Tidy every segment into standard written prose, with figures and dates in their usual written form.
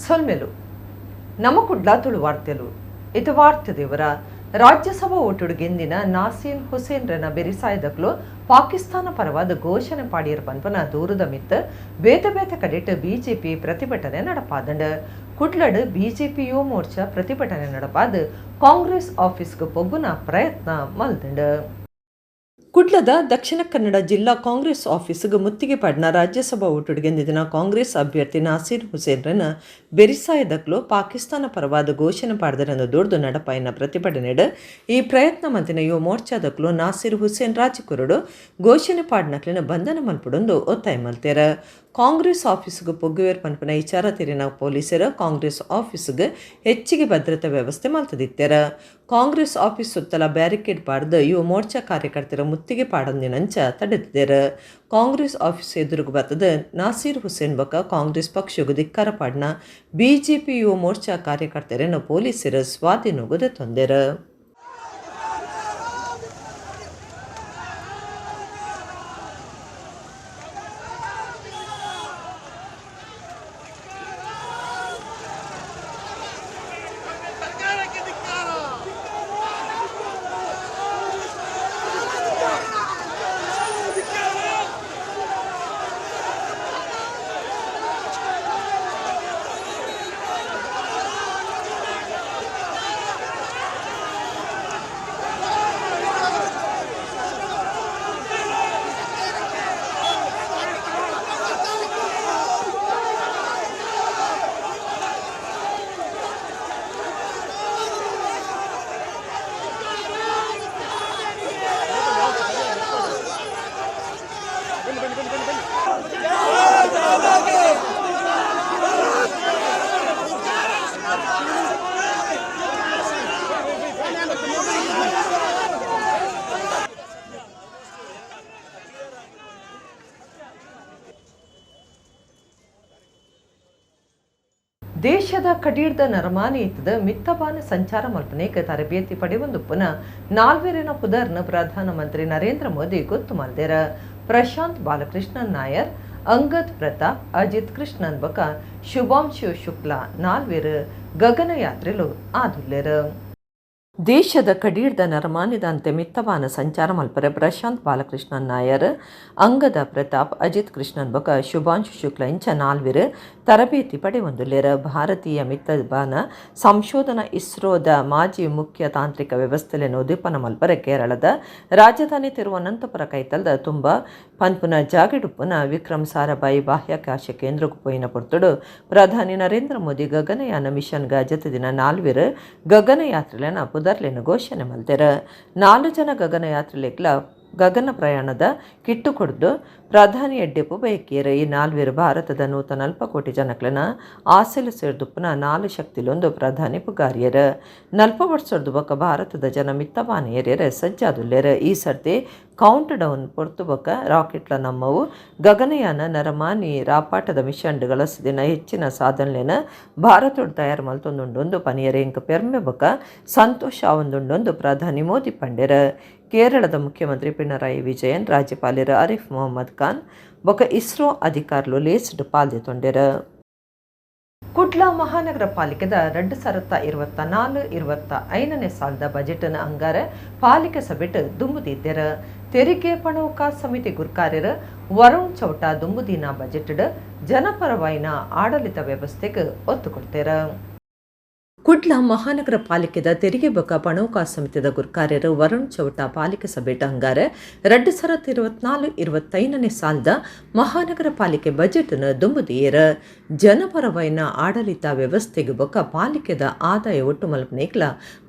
ಸೊಲ್ಮೆಲು ನಮ್ಮ ಕುಡ್ಲ ತುಳು ವಾರ್ತೆಲು. ಇತ ವಾರ್ತೆ ದೇವರ ರಾಜ್ಯಸಭಾ ಓಟುಡು ಗೆಂದಿನ ನಾಸೀನ್ ಹುಸೇನ್ ರನ ಬೆರಿಸಾಯದಕ್ಲು ಪಾಕಿಸ್ತಾನ ಪರವಾದ ಘೋಷಣೆ ಪಾಡಿಯರ್ ಪನ್ಪನ ದೂರದ ಮಿತ್ತ ಬೇತೆ ಬೇತೆ ಕಡೆಟ್ ಬಿಜೆಪಿ ಪ್ರತಿಭಟನೆ ನಡಪಾದಂಡ್. ಕುಡ್ಲಡ್ ಬಿಜೆಪಿ ಯುವ ಮೋರ್ಚಾ ಪ್ರತಿಭಟನೆ ನಡಪಾದ ಕಾಂಗ್ರೆಸ್ ಆಫೀಸ್ಗೆ ಪೊಗ್ಗುನ ಪ್ರಯತ್ನ ಮಲ್ದಂಡ್. ಕುಡ್ಲದ ದಕ್ಷಿಣ ಕನ್ನಡ ಜಿಲ್ಲಾ ಕಾಂಗ್ರೆಸ್ ಆಫೀಸ್ಗೆ ಮುತ್ತಿಗೆ ಪಾಡಿನ ರಾಜ್ಯಸಭಾ ಓಟುಡು ಗೆಂದಿನ ಕಾಂಗ್ರೆಸ್ ಅಭ್ಯರ್ಥಿ ನಾಸೀರ್ ಹುಸೇನ್ರನ್ನ ಬೆರಿಸಾಯದಕ್ಲು ಪಾಕಿಸ್ತಾನ ಪರವಾದ ಘೋಷಣೆ ಪಾಡ್ದರೆಂದು ದುಡ್ದು ನಡಪಾಯಿನ ಪ್ರತಿಭಟನೆಡ್ ಈ ಪ್ರಯತ್ನ ಮಂತಿನ ಯುವ ಮೋರ್ಚಾದಕ್ಲು ನಾಸೀರ್ ಹುಸೇನ್ ರಾಜಕುರುಡು ಘೋಷಣೆ ಪಾಡ್ನಕ್ಲಿನ ಬಂಧನ ಮಲ್ಪುಡೊಂದು ಒತ್ತಾಯ ಮಲ್ತೇರ. ಕಾಂಗ್ರೆಸ್ ಆಫೀಸ್ಗೆ ಪೊಗ್ಗುವೇರ್ ಪನ್ಪುನ ವಿಚಾರ ತೆರಿನ ಪೊಲೀಸರು ಕಾಂಗ್ರೆಸ್ ಆಫೀಸ್ಗೆ ಹೆಚ್ಚಿಗೆ ಭದ್ರತಾ ವ್ಯವಸ್ಥೆ ಮಲ್ತದಿತ್ತೆರ. ಕಾಂಗ್ರೆಸ್ ಆಫೀಸ್ ಸುತ್ತಲ ಬ್ಯಾರಿಕೇಡ್ ಪಾಡ್ದು ಯುವ ಮೋರ್ಚಾ ಕಾರ್ಯಕರ್ತರ ಮುತ್ತಿಗೆ ಪಾಡೊಂದಿನಂಚ ತಡೆದಿದ್ದಾರೆ. ಕಾಂಗ್ರೆಸ್ ಆಫೀಸ್ ಎದುರುಗು ಬತ್ತದ ನಾಸೀರ್ ಹುಸೇನ್ ಬೊಕ್ಕ ಕಾಂಗ್ರೆಸ್ ಪಕ್ಷಗ್ ಧಿಕ್ಕಾರ ಪಾಡ್ನ ಬಿಜೆಪಿ ಯುವ ಮೋರ್ಚಾ ಕಾರ್ಯಕರ್ತರನ್ನು ಪೊಲೀಸರು ಸ್ವಾಧೀನಗೊದ ತೊಂದೆರು. ಸರ್ಕಾರಕ್ಕೆ ಧಿಕ್ಕಾರ. ದೇಶದ ಕಡೀರ್ದ ನರಮಾನಿ ಇತ್ತದ ಮಿತ್ತಬಾನ ಸಂಚಾರ ಮಲ್ಪನೇಕ ತರಬೇತಿ ಪಡೆಯೊಂದುಪ್ಪುನ ನಾಲ್ವೆರಿನ ಪುದರ್ನ ಪ್ರಧಾನಮಂತ್ರಿ ನರೇಂದ್ರ ಮೋದಿ ಗೊತ್ತು ಮಲ್ದೆರ. ಪ್ರಶಾಂತ್ ಬಾಲಕೃಷ್ಣನ್ ನಾಯರ್, ಅಂಗದ್ ಪ್ರತಾಪ್, ಅಜಿತ್ ಕೃಷ್ಣನ್ ಬೊಕ ಶುಭಾಂಶು ಶುಕ್ಲಾ ನಾಲ್ವೆರು ಗಗನಯಾತ್ರೆಲು ಆದುಲ್ಲೆರು. ದೇಶದ ಕಡೀರ್ದ ನರಮಾನಿದಂತೆ ಮಿತ್ತವಾನ ಸಂಚಾರ ಮಲ್ಪರೆ ಪ್ರಶಾಂತ್ ಬಾಲಕೃಷ್ಣನ್ ನಾಯರ್, ಅಂಗದ ಪ್ರತಾಪ್, ಅಜಿತ್ ಕೃಷ್ಣನ್ ಬೊಕ ಶುಭಾಂಶು ಶುಕ್ಲ ಇಂಚ ನಾಲ್ವೆರು ತರಬೇತಿ ಪಡೆಯೊಂದುಲ್ಲೆರ್. ಭಾರತೀಯ ಮಿತ್ತಬಾನ ಸಂಶೋಧನಾ ಇಸ್ರೋದ ಮಾಜಿ ಮುಖ್ಯ ತಾಂತ್ರಿಕ ವ್ಯವಸ್ಥೆಲೆನ್ ಉದಿಪನ ಮಲ್ಪರೆ ಕೇರಳದ ರಾಜಧಾನಿ ತಿರುವನಂತಪುರ ಕೈತಲ್ದ ತುಂಬಾ ಪನ್ಪುನ ಜಾಗೆಡುಪ್ಪುನ ವಿಕ್ರಮ್ ಸಾರಾಭಾಯಿ ಬಾಹ್ಯಾಕಾಶ ಕೇಂದ್ರಗ್ ಪೋಯಿನ ಪೊರ್ತುಡು ಪ್ರಧಾನಿ ನರೇಂದ್ರ ಮೋದಿ ಗಗನಯಾನ ಮಿಷನ್ ಗ್ ಜತೆದಿನ ನಾಲ್ವೆರು ಗಗನಯಾತ್ರಿಲೆನ ಪುದರ್ಲೆನ್ ಘೋಷಣೆ ಮಲ್ದೆರ್. ನಾಲು ಜನ ಗಗನಯಾತ್ರಿಲೆಗ್ಲ ಗಗನ ಪ್ರಯಾಣದ ಕಿಟ್ಟು ಕೊಡ್ದು ಪ್ರಧಾನಿ ಎಡ್ಡೆಪು ಬಯಕಿಯೆರ್. ಈ ನಾಲ್ವೆರು ಭಾರತದ 140 ಕೋಟಿ ಜನಕ್ಲೆನ ಆಸೆಲು ಸೇರ್ದುಪ್ಪುನ ನಾಲು ಶಕ್ತಿಲೊಂದು ಪ್ರಧಾನಿ ಪುಗಾರಿಯೆರ್. 40 ವರ್ಸೊರ್ದು ಬೊಕ್ಕ ಭಾರತದ ಜನ ಮಿತ್ತಬಾನ ಏರ್ಯೆರೆ ಸಜ್ಜಾದುಲ್ಲೆರ್. ಈ ಸರ್ತಿ ಕೌಂಟ್ ಡೌನ್ ಪೊರ್ತು ಬೊಕ್ಕ ರಾಕೆಟ್ಲ ನಮ್ಮವು ಗಗನಯಾನ ನರಮಾನಿ ರಾಪಾಟದ ಮಿಷನ್ ಗಳಸದಿನ ಹೆಚ್ಚಿನ ಸಾಧನಲೆನ್ ಭಾರತೊಡು ತಯಾರು ಮಲ್ತೊಂದುಂಡು ಪನಿಯೆರೆ ಎಂಕ್ ಪೆರ್ಮೆ ಬೊಕ್ಕ ಸಂತೋಷ ಆವೊಂದುಂಡು ಪ್ರಧಾನಿ ಮೋದಿ ಪಂಡೆರ್. ಕೇರಳದ ಮುಖ್ಯಮಂತ್ರಿ ಪಿಣರಾಯಿ ವಿಜಯನ್, ರಾಜ್ಯಪಾಲೆರ್ ಆರಿಫ್ ಮೊಹಮ್ಮದ್ ಖಾನ್ ಬೊಕ್ಕ ಇಸ್ರೋ ಅಧಿಕಾರಿಲು ಲೇಸ್ಡ್ ಪಾಲ್ದೆತೊಂಡೆರ್. ಕುಡ್ಲ ಮಹಾನಗರ ಪಾಲಿಕೆದ 2024-25ನೇ ಸಾಲದ ಬಜೆಟ್ನ ಅಂಗಾರ ಪಾಲಿಕೆ ಸಭೆಟ್ ದುಂಬುದಿದ್ದೆರ್. ತೆರಿಗೆ ಪಣವುಕಾ ಸಮಿತಿ ಗುರ್ಕಾರ್ಯರ್ ವರುಣ್ ಚೌಟ ದುಂಬುದಿನ ಬಜೆಟ್ ಜನಪರವಾಯಿನ ಆಡಳಿತ ವ್ಯವಸ್ಥೆಗೆ ಒತ್ತು ಕೊಡ್ತೇರ. ಕುಡ್ಲ ಮಹಾನಗರ ಪಾಲಿಕೆದ ತೆರಿಗೆ ಬೊಕ್ಕ ಪಣವುಕಾ ಸಮಿತಿದ ಗುರ್ಕಾರ್ಯರು ವರುಣ್ ಚೌಟ ಪಾಲಿಕೆ ಸಭೆಟ್ ಅಂಗಾರೆ 2024-25ನೇ ಸಾಲದ ಮಹಾನಗರ ಪಾಲಿಕೆ ಬಜೆಟ್ನ ದುಂಬುದಿಯೆರ್. ಜನಪರವಾಯಿನ ಆಡಳಿತ ವ್ಯವಸ್ಥೆಗೆ ಬೊಕ್ಕ ಪಾಲಿಕೆದ ಆದಾಯ ಒಟ್ಟು ಮಲ್ಪನೇಕ್ಲ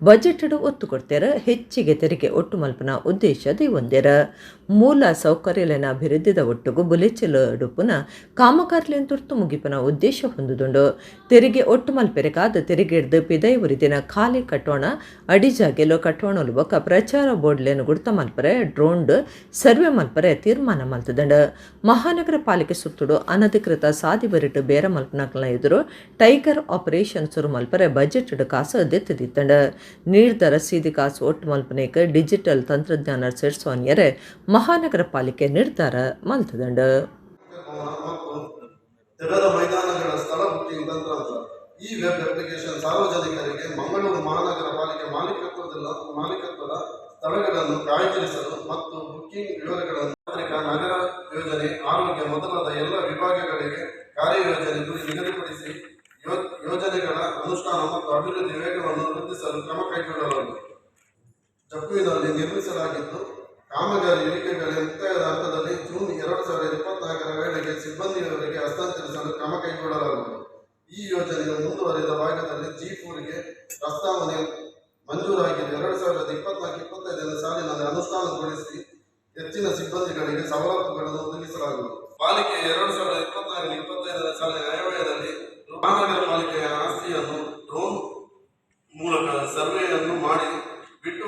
ಬಜೆಟ್ ಒತ್ತು ಕೊಡ್ತೇರ. ಹೆಚ್ಚಿಗೆ ತೆರಿಗೆ ಒಟ್ಟು ಮಲ್ಪನ ಉದ್ದೇಶ ದೀವೊಂದೆರ್. ಮೂಲ ಸೌಕರ್ಯಲೆನ ಅಭಿವೃದ್ಧಿದ ಒಟ್ಟುಗು ಬುಲೆಚ್ಚಿಲುಡುಪುನ ಕಾಮಗಾರಿಲೆನ್ ತುರ್ತು ಮುಗಿಪುನ ಉದ್ದೇಶ ಹೊಂದುದುಂಡು. ತೆರಿಗೆ ಒಟ್ಟು ಮಲ್ಪೆರೆಗಾದ್ ತೆರಿಗೆಡ್ದು ಪಿದೈ ಉರಿದಿನ ಖಾಲಿ ಕಟ್ಟೋಣ, ಅಡಿಜಾಗೆಲು ಕಟ್ಟೋಣಲು ಬೊಕ್ಕ ಪ್ರಚಾರ ಬೋರ್ಡ್ಲೆನ್ ಗುರ್ತ ಮಲ್ಪರೆ ಡ್ರೋನ್ಡ್ ಸರ್ವೆ ಮಲ್ಪರೆ ತೀರ್ಮಾನ ಮಲ್ತದಂಡ್. ಮಹಾನಗರ ಪಾಲಿಕೆ ಸುತ್ತುಡು ಅನಧಿಕೃತ ಸಾದಿ ಬರಿಟ್ ಬೇರ ಮಲ್ಪನಕ್ಲೆನ ಎದುರು ಟೈಗರ್ ಆಪರೇಷನ್ ಸುರು ಮಲ್ಪರೆ ಬಜೆಟ್ ಕಾಸು ದೆತ್ತದಿತ್ತಂಡ್. ನೀರ್ದ ರಸೀದಿ ಕಾಸು ಒಟ್ಟು ಮಲ್ಪನೇಕ್ ಡಿಜಿಟಲ್ ತಂತ್ರಜ್ಞಾನ ಸೇರ್ಸೋನ್ಯರೆ ಮಹಾನಗರ ಪಾಲಿಕೆ ನಿರ್ಧಾರ ಮಲ್ತದಂಡ್. ಭವನ ಮತ್ತು ತೆರೆದ ಮೈದಾನಗಳ ಸ್ಥಳ ಬುಕ್ಕಿಂಗ್ ತಂತ್ರಾಂಶ. ಈ ವೆಬ್ ಅಪ್ಲಿಕೇಶನ್ ಸಾರ್ವಜನಿಕರಿಗೆ ಮಂಗಳೂರು ಮಹಾನಗರ ಪಾಲಿಕೆ ಮಾಲೀಕತ್ವದ ಸ್ಥಳಗಳನ್ನು ಕಾಯ್ದಿರಿಸಲು ಮತ್ತು ಬುಕ್ಕಿಂಗ್ ವಿವರಗಳನ್ನು, ತಾಂತ್ರಿಕ, ನಗರ ಯೋಜನೆ, ಆರೋಗ್ಯ ಮೊದಲಾದ ಎಲ್ಲ ವಿಭಾಗಗಳಿಗೆ ಕಾರ್ಯಯೋಜನೆ ಗುರಿ ನಿಗದಿಪಡಿಸಿ ಯೋಜನೆಗಳ ಅನುಷ್ಠಾನ ಮತ್ತು ಅಭಿವೃದ್ಧಿ ವೇಗವನ್ನು ವೃದ್ಧಿಸಲು ಕ್ರಮ ಕೈಗೊಳ್ಳಲಾಗುವುದು. ಜಪ್ಪುವಿನಲ್ಲಿ ನಿರ್ಮಿಸಲಾಗಿದ್ದು, ಕಾಮಗಾರಿ ಈಗಾಗಲೇ ಮುಕ್ತಾಯದ ಹಂತದಲ್ಲಿ. ಜೂನ್ 2024ರ ವೇಳೆಗೆ ಸಿಬ್ಬಂದಿಯವರಿಗೆ ಹಸ್ತಾಂತರಿಸಲು ಕ್ರಮ ಕೈಗೊಳ್ಳಲಾಗುವುದು. ಈ ಯೋಜನೆಯ ಮುಂದುವರಿದ ಭಾಗದಲ್ಲಿ ಜಿ4ಗೆ ಪ್ರಸ್ತಾವನೆ ಮಂಜೂರಾಗಿದ್ದು, 2024-25ನೇ ಸಾಲಿನಲ್ಲಿ ಅನುಷ್ಠಾನಗೊಳಿಸಿ ಹೆಚ್ಚಿನ ಸಿಬ್ಬಂದಿಗಳಿಗೆ ಸವಲತ್ತುಗಳನ್ನು ಒದಗಿಸಲಾಗುವುದು. ಪಾಲಿಕೆ 2024-25ನೇ ಸಾಲಿನ ಆಯವ್ಯಯದಲ್ಲಿ ಮಹಾನಗರ ಪಾಲಿಕೆಯ ಆಸ್ತಿಯನ್ನು ಡ್ರೋನ್ ಮೂಲಕ ಸರ್ವೆಯನ್ನು ಮಾಡಿ ಬಿಟ್ಟು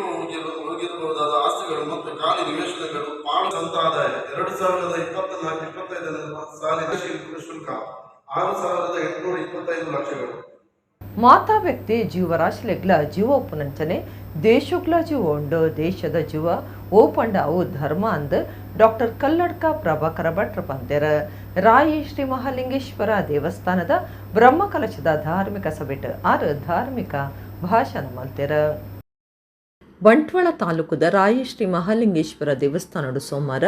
ಹೋಗಿರಬಹುದಾದ ಆಸ್ತಿಗಳು ಮತ್ತು ಖಾಲಿ ನಿವೇಶನಗಳು, ಪಾಳು ಸ್ವಂತ ಆದಾಯ 2024-25ನೇ ಸಾಲಿನ ಶುಲ್ಕ 6,825 ಲಕ್ಷಗಳು. ಮಾತಾ ವ್ಯಕ್ತಿ ಜೀವರಾಶಿಲೆಗ್ಲ ಜೀವ ಉಪ್ಪುನಂಚನೆ ದೇಶಗ್ಲ ಜೀವ ಉಂಡು. ದೇಶದ ಜೀವ ಓಪಂಡ ಅವು ಧರ್ಮ ಅಂದ್ ಡಾಕ್ಟರ್ ಕಲ್ಲಡ್ಕ ಪ್ರಭಾಕರ ಭಟ್ರ ಪಂತೆರ್. ರಾಯಿ ಶ್ರೀ ಮಹಾಲಿಂಗೇಶ್ವರ ದೇವಸ್ಥಾನದ ಬ್ರಹ್ಮಕಲಶದ ಧಾರ್ಮಿಕ ಸಭೆಟ್ ಆರು ಧಾರ್ಮಿಕ ಭಾಷಣ ಮಲ್ತೆರ್. ಬಂಟ್ವಾಳ ತಾಲೂಕುದ ರಾಯಿ ಶ್ರೀ ಮಹಾಲಿಂಗೇಶ್ವರ ದೇವಸ್ಥಾನಡು ಸೋಮವಾರ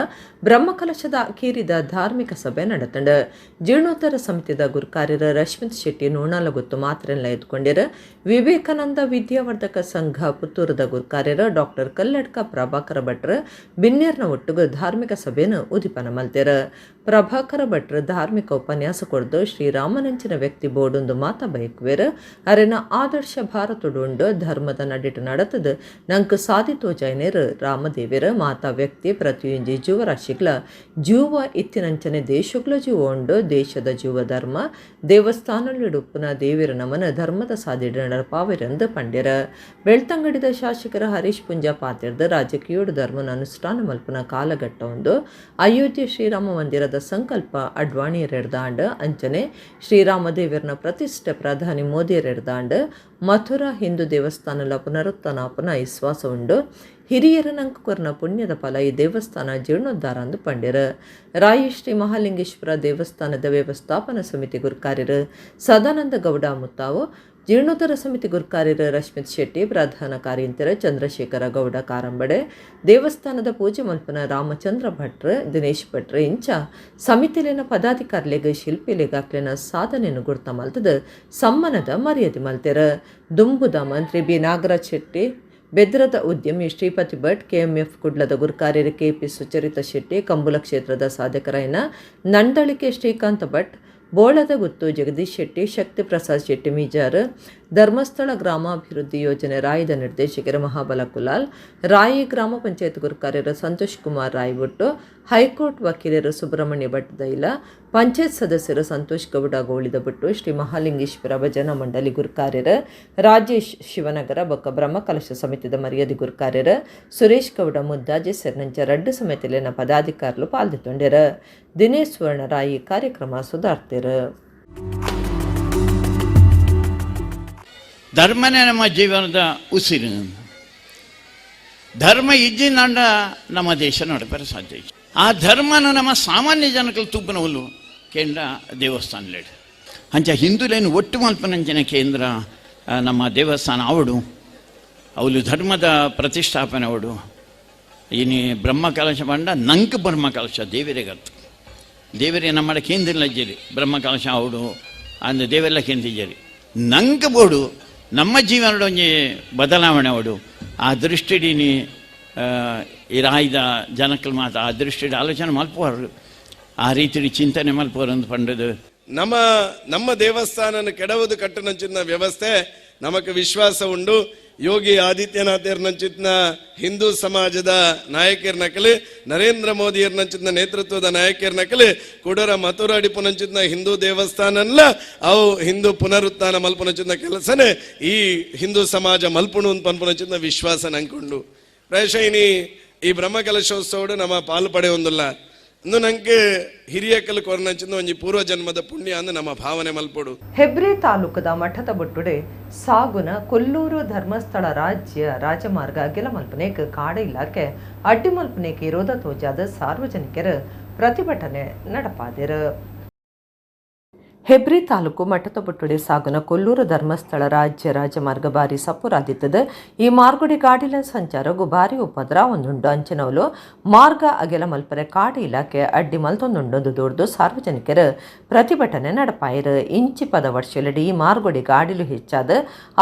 ಬ್ರಹ್ಮಕಲಶದ ಅಕೇರಿದ ಧಾರ್ಮಿಕ ಸಭೆ ನಡೆತಂಡ. ಜೀರ್ಣೋದ್ಧಾರ ಸಮಿತಿದ ಗುರುಕಾರ್ಯರ ರಶ್ಮಿತ್ ಶೆಟ್ಟಿ ನೂಣಾಲಗುತ್ತು ಮಾತ್ರೆಲ್ಲ ಎದ್ಕೊಂಡಿರ. ವಿವೇಕಾನಂದ ವಿದ್ಯಾವರ್ಧಕ ಸಂಘ ಪುತ್ತೂರದ ಗುರುಕಾರ್ಯರ ಡಾಕ್ಟರ್ ಕಲ್ಲಡ್ಕ ಪ್ರಭಾಕರ ಭಟ್ರ ಬಿನ್ನೇರ್ನ ಒಟ್ಟುಗು ಧಾರ್ಮಿಕ ಸಭೆಯನ್ನು ಉದಿಪನ ಮಲ್ತೆರ. ಪ್ರಭಾಕರ ಭಟ್ರ ಧಾರ್ಮಿಕ ಉಪನ್ಯಾಸ ಕೊಡ್ದು, ಶ್ರೀರಾಮನಂಚಿನ ವ್ಯಕ್ತಿ ಬೋಡೊಂದು ಮಾತ ಬಯಕುವೆರ್. ಅರೆನ ಆದರ್ಶ ಭಾರತಡುಂಡು. ಧರ್ಮದ ನಡಿಟು ನಡತದ ನಂಕ್ ಸಾದಿ ತೋಜಾಯಿನೇರ್ ರಾಮದೇವಿರ. ಮಾತಾ ವ್ಯಕ್ತಿ, ಪ್ರತಿಯೊಂಜಿ ಜೀವರಾಶಿಗ್ಲ ಜೀವ ಇತ್ತಿನಂಚನೆ ದೇಶಗ್ಲ ಜೀವ ಉಂಡು. ದೇಶದ ಜೀವ ಧರ್ಮ. ದೇವಸ್ಥಾನಲಿಡುಪ್ಪುನ ದೇವಿರ ನಮನ ಧರ್ಮದ ಸಾದಿಡ ನಡಪಾವೆರೆಂದು ಪಂಡ್ಯರ. ಬೆಳ್ತಂಗಡಿದ ಶಾಸಕರ ಹರೀಶ್ ಪುಂಜ ಪಾತೆರ್ದ್, ರಾಜಕೀಯೋಡು ಧರ್ಮನ ಅನುಷ್ಠಾನ ಮಲ್ಪುನ ಕಾಲಘಟ್ಟ ಉಂದು. ಅಯೋಧ್ಯೆ ಶ್ರೀರಾಮ ಮಂದಿರದ ಸಂಕಲ್ಪ ಅಡ್ವಾಣಿಯರೆಡ್ದಾಂಡ್. ಅಂಚನೆ ಶ್ರೀರಾಮ ದೇವರನ ಪ್ರತಿಷ್ಠೆ ಪ್ರಧಾನಿ ಮೋದಿಯರೆಡ್ದಾಂಡ್. ಮಥುರಾ ಹಿಂದೂ ದೇವಸ್ಥಾನಲ ಪುನರುತ್ಥಾನಾಪುನ ವಿಶ್ವಾಸ ಉಂಡು. ಹಿರಿಯರ ನಂಕ್ ಕೊರ್ನ ಪುಣ್ಯದ ಫಲ ಈ ದೇವಸ್ಥಾನ ಜೀರ್ಣೋದ್ಧಾರ ಅಂದು ಪಂಡ್ಯರ್. ರಾಯಿ ಶ್ರೀ ಮಹಾಲಿಂಗೇಶ್ವರ ದೇವಸ್ಥಾನದ ವ್ಯವಸ್ಥಾಪನಾ ಸಮಿತಿ ಗುರುಕಾರ್ಯರು ಸದಾನಂದ ಗೌಡ ಮುತ್ತಾವು, ಜೀರ್ಣೋದ್ಧಾರ ಸಮಿತಿ ಗುರುಕಾರ್ಯರು ರಶ್ಮಿತ್ ಶೆಟ್ಟಿ, ಪ್ರಧಾನ ಕಾರ್ಯಂತರ ಚಂದ್ರಶೇಖರ ಗೌಡ ಕಾರಂಬಡೆ, ದೇವಸ್ಥಾನದ ಪೂಜೆ ಮಲ್ಪನ ರಾಮಚಂದ್ರ ಭಟ್ರ್, ದಿನೇಶ್ ಭಟ್ರ್ ಇಂಚ ಸಮಿತಿಲಿನ ಪದಾಧಿಕಾರಿಲೆಗ್, ಶಿಲ್ಪಿಲೆಗ್ ಅಕ್ಲೆನ ಸಾಧನೆಯನ್ನು ಗುರ್ತ ಮಲ್ತದ ಸಮ್ಮನದ ಮರ್ಯಾದೆ ಮಲ್ತೆರ್. ದುಂಬುದ ಮಂತ್ರಿ ಬಿ ನಾಗರಾಜ್ ಶೆಟ್ಟಿ, ಬೆದ್ರದ ಉದ್ಯಮಿ ಶ್ರೀಪತಿ ಭಟ್, ಕೆಎಂಎಫ್ ಕುಡ್ಲದ ಗುರುಕಾರ್ಯರು ಕೆಪಿ ಸುಚರಿತ ಶೆಟ್ಟಿ, ಕಂಬುಲ ಕ್ಷೇತ್ರದ ಸಾಧಕರಾಯನ ನಂದಳಿಕೆ ಶ್ರೀಕಾಂತ ಭಟ್, ಬೋಳದ ಗುತ್ತು ಜಗದೀಶ್ ಶೆಟ್ಟಿ, ಶಕ್ತಿ ಪ್ರಸಾದ್ ಶೆಟ್ಟಿ ಮಿಜಾರ್, ಧರ್ಮಸ್ಥಳ ಗ್ರಾಮಾಭಿವೃದ್ಧಿ ಯೋಜನೆ ರಾಯದ ನಿರ್ದೇಶಕರು ಮಹಾಬಲ ಕುಲಾಲ್, ರಾಯಿ ಗ್ರಾಮ ಪಂಚಾಯತ್ ಗುರುಕಾರ್ಯರು ಸಂತೋಷ್ ಕುಮಾರ್ ರಾಯ್ಬುಟ್ಟು, ಹೈಕೋರ್ಟ್ ವಕೀಲರು ಸುಬ್ರಹ್ಮಣ್ಯ ಭಟ್ ದೈಲ, ಪಂಚಾಯತ್ ಸದಸ್ಯರು ಸಂತೋಷ್ ಗೌಡ ಗೋಳಿದಬೊಟ್ಟು, ಶ್ರೀ ಮಹಾಲಿಂಗೇಶ್ವರ ಭಜನಾ ಮಂಡಳಿ ಗುರುಕಾರ್ಯರು ರಾಜೇಶ್ ಶಿವನಗರ ಬೊಕ್ಕ ಬ್ರಹ್ಮಕಲಶ ಸಮಿತಿದ ಮರ್ಯಾದೆ ಗುರುಕಾರ್ಯರು ಸುರೇಶ್ ಗೌಡ ಮುದ್ದಾಜೆ ಸೇರಿನಂಚ ರಡ್ಡು ಸಮಿತಿಲಿನ ಪದಾಧಿಕಾರಿಲು ಪಾಲ್ದಿತ್ತೊಂಡೆರ್. ದಿನೇಶ್ ಸುವರ್ಣರಾಯಿ ಕಾರ್ಯಕ್ರಮ ಸುದಾರ್ತೆರ್. ಧರ್ಮನೇ ನಮ್ಮ ಜೀವನದ ಉಸಿರು. ಧರ್ಮ ಇಜ್ಜಿನಾಂಡ ನಮ್ಮ ದೇಶ ನಡಪರ ಸಾಧ್ಯ ಇಜ್ಜಿ. ಆ ಧರ್ಮನ ನಮ್ಮ ಸಾಮಾನ್ಯ ಜನಕ್ಕೆ ತುಪ್ಪನವಲ್ಲು ಕೇಂದ್ರ ದೇವಸ್ಥಾನ ಅಂಚ ಹಿಂದೂಲೇನು ಒಟ್ಟು ಮಲ್ಪನಂಚಿನ ಕೇಂದ್ರ ನಮ್ಮ ದೇವಸ್ಥಾನ ಅವಡು. ಅವಳು ಧರ್ಮದ ಪ್ರತಿಷ್ಠಾಪನೆ ಅವಡು. ಇನಿ ಬ್ರಹ್ಮ ಕಲಶ ಪಂಡ ನಂಕ್ ಬ್ರಹ್ಮ ಕಲಶ ದೇವರಿಗೆ. ದೇವರೇ ನಮ್ಮ ಕೇಂದ್ರ ಲಜ್ಜರಿ ಬ್ರಹ್ಮ ಕಲಶ ಅವಡು ಅಂದ ದೇವೆಲ್ಲ ಕೇಂದ್ರಿಜರಿ. ನಂಗೆ ಬೋಡು ನಮ್ಮ ಜೀವನದ ಒಂಜಿ ಬದಲಾವಣೆ ಅವಡು. ಆ ದೃಷ್ಟಿಡೀನಿ ಈ ರಾಯ್ದ ಜನಕ್ಕಲ್ ಮಾತ ಆ ದೃಷ್ಟಿಡ್ ಆಲೋಚನೆ ಮಲ್ಪುವರು, ಆ ರೀತಿ ಚಿಂತನೆ ಮಲ್ಪುವರು ಅಂತ ಪಂಡದು. ನಮ್ಮ ನಮ್ಮ ದೇವಸ್ಥಾನನ ಕೆಡವುದು ಕಟ್ಟುನಂಚಿನ ವ್ಯವಸ್ಥೆ ನಮಕ್ ವಿಶ್ವಾಸ ಉಂಡು. ಯೋಗಿ ಆದಿತ್ಯನಾಥ್ ಹಿಂದೂ ಸಮಾಜದ ನಾಯಕರ ನಕಲಿ, ನರೇಂದ್ರ ಮೋದಿಯರ್ನಂಚಿನ ನೇತೃತ್ವದ ನಾಯಕರ ನಕಲಿ ಕುಡರ ಮಥುರ ಅಡಿಪುನಂಚಿನ ಹಿಂದೂ ದೇವಸ್ಥಾನಲ್ಲ ಅವು ಹಿಂದೂ ಪುನರುತ್ಥಾನ ಮಲ್ಪುನಂಚಿನ ಕೆಲಸನೇ ಈ ಹಿಂದೂ ಸಮಾಜ ಮಲ್ಪುಣು ಅಂತ ಪನ್ಪುನಂಚಿನ ವಿಶ್ವಾಸ ನಂಕೊಂಡು. ಪ್ರಾಯಶಃ ಇನಿ ಈ ಬ್ರಹ್ಮಕಲಶೋತ್ಸವಡು ನಮ್ಮ ಪಾಲು ಪಡೆಯೊಂದಿಲ್ಲ ಇಂದು ನಂಗೆ ಹಿರಿಯಕಲ್ ಕೊರನಂಚಿನ ಒಂಜಿ ಪೂರ್ವ ಜನ್ಮದ ಪುಣ್ಯ ಅಂದ್ ನಮ್ಮ ಭಾವನೆ ಮಲ್ಪೊಡು. ಹೆಬ್ರಿ ತಾಲೂಕದ ಮಠದ ಬೊಟ್ಟುಡೆ ಸಾಗುನ ಕೊಲ್ಲೂರು ಧರ್ಮಸ್ಥಳ ರಾಜ್ಯ ರಾಜಮಾರ್ಗ ಅಗೆಲ ಮಲ್ಪನೇಕ್ ಕಾಡ ಇಲಾಖೆ ಅಡ್ಡಿ ಮಲ್ಪನೇಕ್ ಇರೋದ ತೋಜಾದ ಸಾರ್ವಜನಿಕರು ಪ್ರತಿಭಟನೆ ನಡಪಾದಿರು. ಹೆಬ್ರಿ ತಾಲೂಕು ಮಠತಬುಟ್ಟುಡೆ ಸಾಗುನ ಕೊಲ್ಲೂರು ಧರ್ಮಸ್ಥಳ ರಾಜ್ಯ ರಾಜಮಾರ್ಗ ಬಾರಿ ಸಪುರಾದಿತ್ತದ. ಈ ಮಾರ್ಗುಡಿ ಗಾಡಿಲ ಸಂಚಾರಗು ಬಾರಿ ಉಪದ್ರ ಒಂದುಂಡು. ಅಂಚಿನವಲು ಮಾರ್ಗ ಅಗೆಲ ಮಲ್ಪರೆ ಕಾಡು ಇಲಾಖೆ ಅಡ್ಡಿ ಮಲ್ತೊಂದುಂಡೊಂದು ದೂರ್ದು ಸಾರ್ವಜನಿಕರು ಪ್ರತಿಭಟನೆ ನಡಪಾಯಿರು. ಇಂಚಿ ಪದ ವರ್ಷಲಡಿ ಈ ಮಾರ್ಗುಡಿ ಗಾಡಿಲು ಹೆಚ್ಚಾದ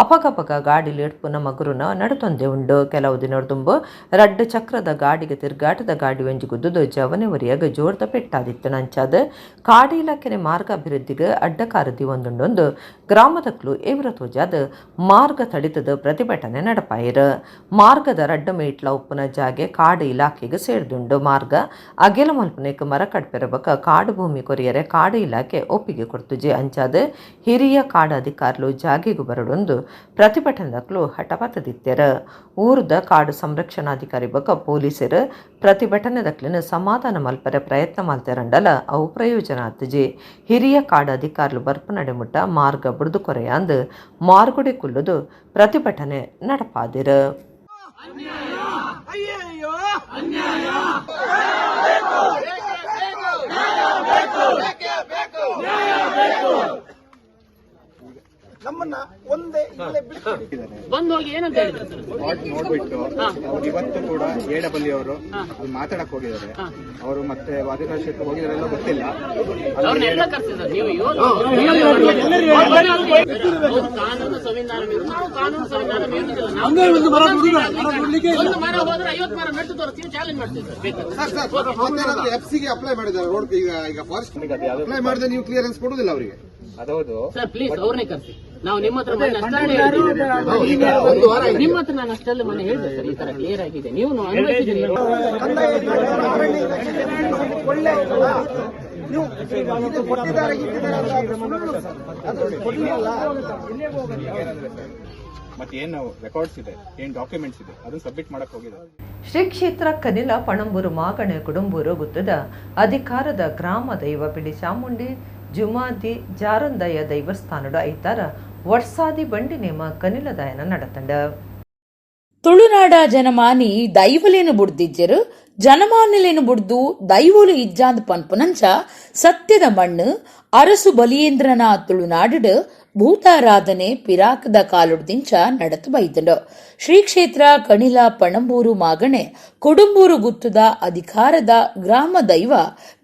ಅಪಗಪಗ ಗಾಡಿಲು ಎಡ್ಪುನ ಮಗುರುನ ನಡುತೊಂದೆ ಉಂಡು. ಕೆಲವು ದಿನದುಂಬು ರಡ್ಡು ಚಕ್ರದ ಗಾಡಿಗೆ ತಿರ್ಗಾಟದ ಗಾಡಿ ಒಂಜಿ ಗುದ್ದುದು ಜವನೆ ಒರಿಯಾಗ ಜೋರ್ದ ಪೆಟ್ಟಾದಿತ್ತು. ನಂಚಾದ ಕಾಡು ಇಲಾಖೆನೆ ಮಾರ್ಗ ಅಭಿವೃದ್ಧಿಗೆ ಅಡ್ಡಕಾರದಿ ಒಂದುಂಡೊಂದು ಗ್ರಾಮದಕ್ಲು ಎವ್ರ ತೋಜಾದ ಮಾರ್ಗ ತಡಿತದ ಪ್ರತಿಭಟನೆ ನಡಪಾಯಿರು. ಮಾರ್ಗದ ರಡ್ಡ ಮೇಟ್ಲ ಉಪ್ಪುನ ಜಾಗೆ ಕಾಡು ಇಲಾಖೆಗೆ ಸೇರ್ದುಂಡು. ಮಾರ್ಗ ಅಗೆಲ ಮಲ್ಪನೆಕ್ ಮರ ಕಡ್ಪೆರಬಕ ಕಾಡು ಭೂಮಿ ಕೊರಿಯರೆ ಕಾಡು ಇಲಾಖೆ ಒಪ್ಪಿಗೆ ಕೊಡ್ತುಜಿ. ಅಂಚಾದ ಹಿರಿಯ ಕಾಡು ಅಧಿಕಾರಿಲು ಜಾಗೆಗೂ ಬರಡೊಂದು ಪ್ರತಿಭಟನೆದಕ್ಲು ಹಠಪತದಿತ್ತೆರ. ಊರ್ದ ಕಾಡು ಸಂರಕ್ಷಣಾಧಿಕಾರಿ ಬಕ ಪೊಲೀಸರು ಪ್ರತಿಭಟನೆದಕ್ಲಿನ ಸಮಾಧಾನ ಮಲ್ಪರೆ ಪ್ರಯತ್ನ ಮಲ್ತೆರಂಡಲ ಅವು ಪ್ರಯೋಜನ ಆತುಜಿ. ಹಿರಿಯ ಕಾಡು ಅಧಿಕಾರಿಲು ಬರ್ಪು ನಡೆಮುಟ್ಟ ಮಾರ್ಗ ಬುಡ್ದು ಕೊರೆಯಾಂದು ಮಾರ್ಗುಡಿ ಕುಲ್ಲುದು ಪ್ರತಿಭಟನೆ ನಡಪಾದಿರು. ನಮ್ಮನ್ನ ಒಂದೇ ಇಲ್ಲೇ ಬಿಟ್ಟು ಬಂದು ಹೋಗಿ ಏನಂತ ಹೇಳಿದ್ರು ಸರ್? ಸ್ಪಾಟ್ ನೋಡ್ಬಿಟ್ಟು ಅವ್ರು ಇವತ್ತು ಕೂಡ ಎ ಡಬ್ಲ್ಯೂ ಅವರು ಅಲ್ಲಿ ಮಾತಾಡಕ್ ಹೋಗಿದ್ದಾರೆ. ಅವರು ಮತ್ತೆ ವಾದಿರಾಜ್ ಶೆಟ್ಟಿ ಹೋಗಿದಾರೆಲ್ಲ ಗೊತ್ತಿಲ್ಲ. ಅವ್ರನ್ನೆಲ್ಲ ಕರ್ಸಿದ್ರು ನೀವು. ಇವತ್ತು ಅವ್ರು ಕಾನೂನು ಸಂವಿಧಾನ ಮೀರಿ, ನಾವು ಕಾನೂನು ಸಂವಿಧಾನ ಮೀರುದಿಲ್ಲ. ನಾವು ಒಂದು ಮರ ಹೋದ್ರೆ 50 ಮರ ನೆಟ್ಟು ತೋರಿಸ್ತೀವಿ, ಚಾಲೆಂಜ್ ಮಾಡ್ತೀವಿ ಸರ್ ಬೇಕಾದ್ರೆ. ಎಫ್ ಗೆ ಅಪ್ಲೈ ಮಾಡಿದ್ದಾರೆ ರೋಡ್, ಈಗ ಈಗ ಫಾರೆಸ್ಟ್ ಅಪ್ಲೈ ಮಾಡಿದ್ರೆ ನೀವು ಕ್ಲಿಯರೆನ್ಸ್ ಕೊಡುದಿಲ್ಲ ಅವರಿಗೆ. ಅದೌದು ಸರ್ ಪ್ಲೀಸ್ ಅವ್ರನ್ನೇ ಕರ್ಸಿ. ನಾವು ನಿಮ್ಮ ಹತ್ರ ಮೊನ್ನೆ ಅಷ್ಟಲ್ಲೇ ಹೇಳಿದ್ವಿ. ನಿಮ್ಮ ಹತ್ರ ನಾನು ಅಷ್ಟಲ್ಲೇ ಮೊನ್ನೆ ಹೇಳಿದೆ ಸರ್, ಈ ತರ ಕ್ಲಿಯರ್ ಆಗಿದೆ, ನೀವು ಅನ್ವಯಿಸಿದ್ದೀರಿ. ಒಳ್ಳೆ ನೀವು ಇದು ಕೊಟ್ಟಿದ್ದಾರೆ ಇಟ್ಟಿದ್ದಾರೆ ಅಂತ ಅದು ಸುಳ್ಳು ಸರ್. ಅದು ಕೊಡ್ಲಿಲ್ಲ. ಮತ್ತೆ ಏನು ರೆಕಾರ್ಡ್ಸ್ ಇದೆ, ಏನ್ ಡಾಕ್ಯುಮೆಂಟ್ಸ್ ಇದೆ ಅದನ್ನ ಸಬ್ಮಿಟ್ ಮಾಡಕ್ ಹೋಗಿದ್ದಾರೆ. ಶ್ರೀ ಕ್ಷೇತ್ರ ಕನಿಲ ಪಣಂಬೂರು ಮಾಗಣೆ ಕುಡುಂಬೂರು ಗುತ್ತದ ಅಧಿಕಾರದ ಗ್ರಾಮ ದೈವ ಪಿಡಿ ಚಾಮುಂಡಿ ಜುಮಾದಿ ಜಾರಂದಯ ದೈವಸ್ಥಾನಡು ಐತಾರ ವರ್ಷಾದಿ ಬಂಡಿ ನೇಮ ಕನಿಲದಾಯನ ನಡತಂಡ. ತುಳುನಾಡ ಜನಮಾನಿ ದೈವಲೇನು ಬುಡ್ದಿಜ್ಜರು, ಜನಮಾನಿಲೇನು ಬುಡ್ದು ದೈವೋಲು ಇಜ್ಜಾಂದ್ ಪನ್ಪುನಂಚ ಸತ್ಯದ ಮಣ್ಣು ಅರಸು ಬಲಿಯೇಂದ್ರನ ತುಳುನಾಡು ಭೂತಾರಾಧನೆ ಪಿರಾಕದ ಕಾಲುಡ್ದಿಂಚ ನಡತು ಬೈದಂಡು. ಶ್ರೀ ಕ್ಷೇತ್ರ ಕಣಿಲ ಪಣಂಬೂರು ಮಾಗಣೆ ಕೊಡುಂಬೂರು ಗುತ್ತದ ಅಧಿಕಾರದ ಗ್ರಾಮ ದೈವ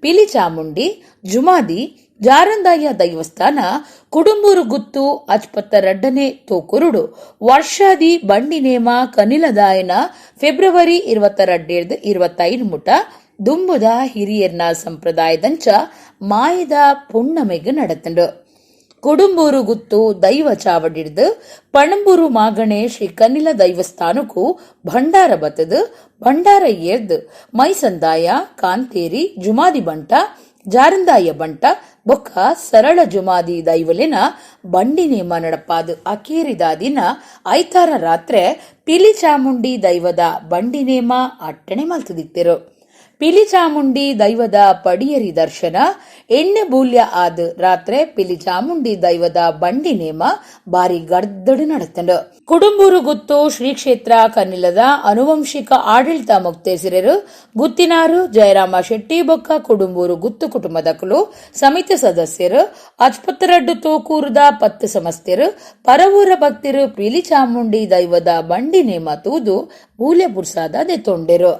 ಪಿಲಿಚಾಮುಂಡಿ ಜುಮಾದಿ ಜಾರಂದಾಯ ದೈವಸ್ಥಾನ ಕುಡುಂಬೂರು ಗುತ್ತು ಅಚ್ಪತ್ತರಡ್ಡನೆ ತೋಕುರುಡು ವರ್ಷಾದಿ ಬಂಡಿ ನೇಮ ಕನಿಲದಾಯನ ಫೆಬ್ರವರಿ 22 25 ಮುಟ ದುಂಬುದ ಹಿರಿಯರ್ನ ಸಂಪ್ರದಾಯದಂಚ ಮಾಯದ ಪುಣ್ಣಮೆಗ್ ನಡತಂಡು. ಕೊಡುಂಬೂರು ಗುತ್ತು ದೈವ ಚಾವಡಿಡ್ದು ಪಣಂಬೂರು ಮಾಗಣೆ ಶ್ರೀ ಕನಿಲ ದೈವಸ್ಥಾನಕ್ಕೂ ಭಂಡಾರ ಬತ್ತದು ಭಂಡಾರ ಏರ್ದು ಮೈಸಂದಾಯ ಕಾಂತೇರಿ ಜುಮಾದಿ ಬಂಟ ಜಾರಂದಾಯ ಬಂಟ ಬೊಕ್ಕ ಸರಳ ಜುಮಾದಿ ದೈವಲಿನ ಬಂಡಿ ನೇಮ ನಡಪಾದು ಅಕೇರಿದ ದಿನ ಐತಾರ ರಾತ್ರೆ ಪಿಲಿಚಾಮುಂಡಿ ದೈವದ ಬಂಡಿ ನೇಮ ಅಟ್ಟಣೆ ಮಲ್ತದಿತ್ತಿರು. ಪಿಲಿಚಾಮುಂಡಿ ದೈವದ ಪಡಿಯರಿ ದರ್ಶನ ಎಣ್ಣೆ ಬೂಲ್ಯ ಆದ್ ರಾತ್ರೆ ಪಿಲಿಚಾಮುಂಡಿ ದೈವದ ಬಂಡಿ ನೇಮ ಬಾರಿ ಗರ್ದಡು ನಡತಂಡು. ಕುಡುಂಬೂರು ಗುತ್ತು ಶ್ರೀ ಕ್ಷೇತ್ರ ಕನ್ನಿಲದ ಅನುವಂಶಿಕ ಆಡಳಿತ ಮೊಕ್ತೇಸರರು ಗುತ್ತಿನಾರು ಜಯರಾಮ ಶೆಟ್ಟಿ ಬೊಕ್ಕ ಕುಡುಂಬೂರು ಗುತ್ತು ಕುಟುಂಬದಕಲು ಸಮಿತಿ ಸದಸ್ಯರು ಅಚ್ಪತ್ತರಡ್ಡು ತೋಕೂರುದ 10 ಸಮಸ್ತೆರು ಪರವೂರ ಭಕ್ತರು ಪಿಲಿಚಾಮುಂಡಿ ದೈವದ ಬಂಡಿ ನೇಮ ತೂದು ಬೂಲ್ಯ ಪುರ್ಸಾದ ದೆತ್ತೊಂಡೆರು.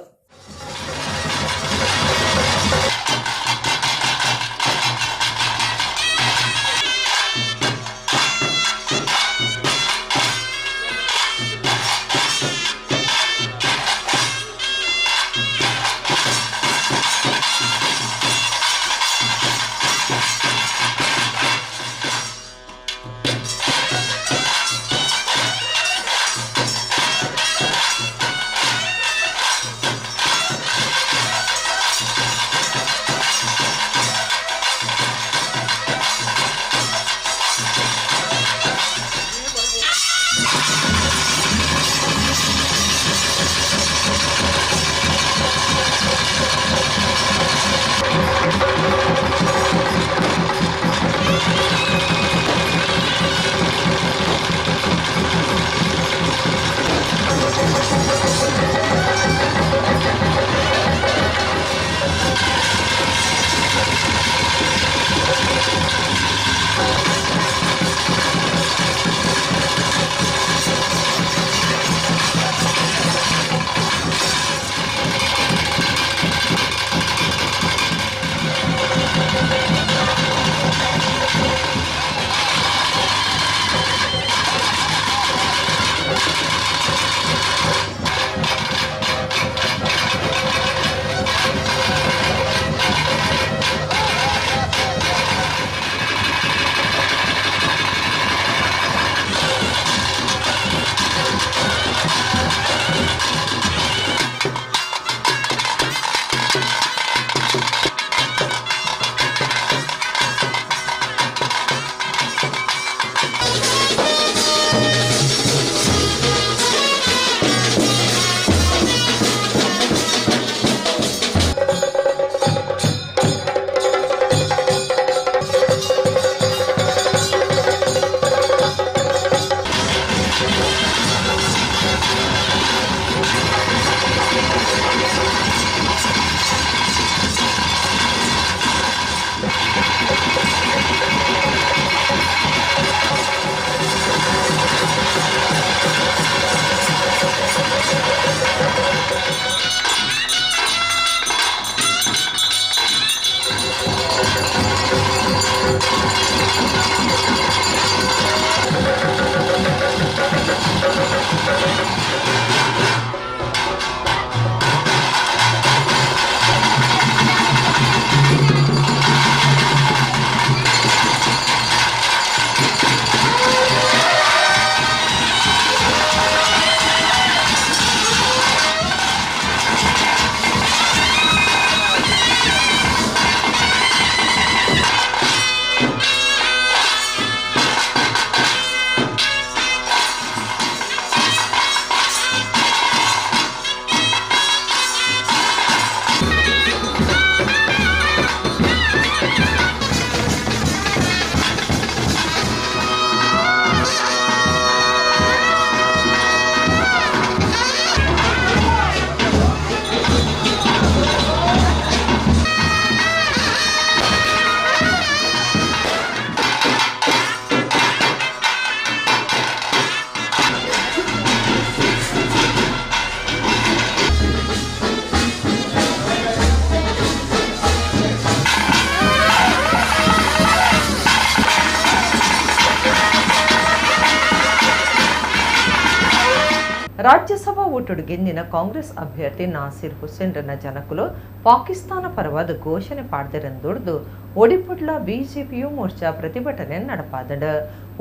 ರಾಜ್ಯಸಭಾ ಓಟುಡು ಗೆಂದಿನ ಕಾಂಗ್ರೆಸ್ ಅಭ್ಯರ್ಥಿ ನಾಸಿರ್ ಹುಸೇನ್ರನ್ನ ಜನಕುಲು ಪಾಕಿಸ್ತಾನ ಪರವಾದ ಘೋಷಣೆ ಪಾಡ್ದರೆಂದುಡ್ದು ಒಡಿಪುಡ್ಲ ಬಿಜೆಪಿಯು ಮೋರ್ಚಾ ಪ್ರತಿಭಟನೆ ನಡಪಾದಂಡು.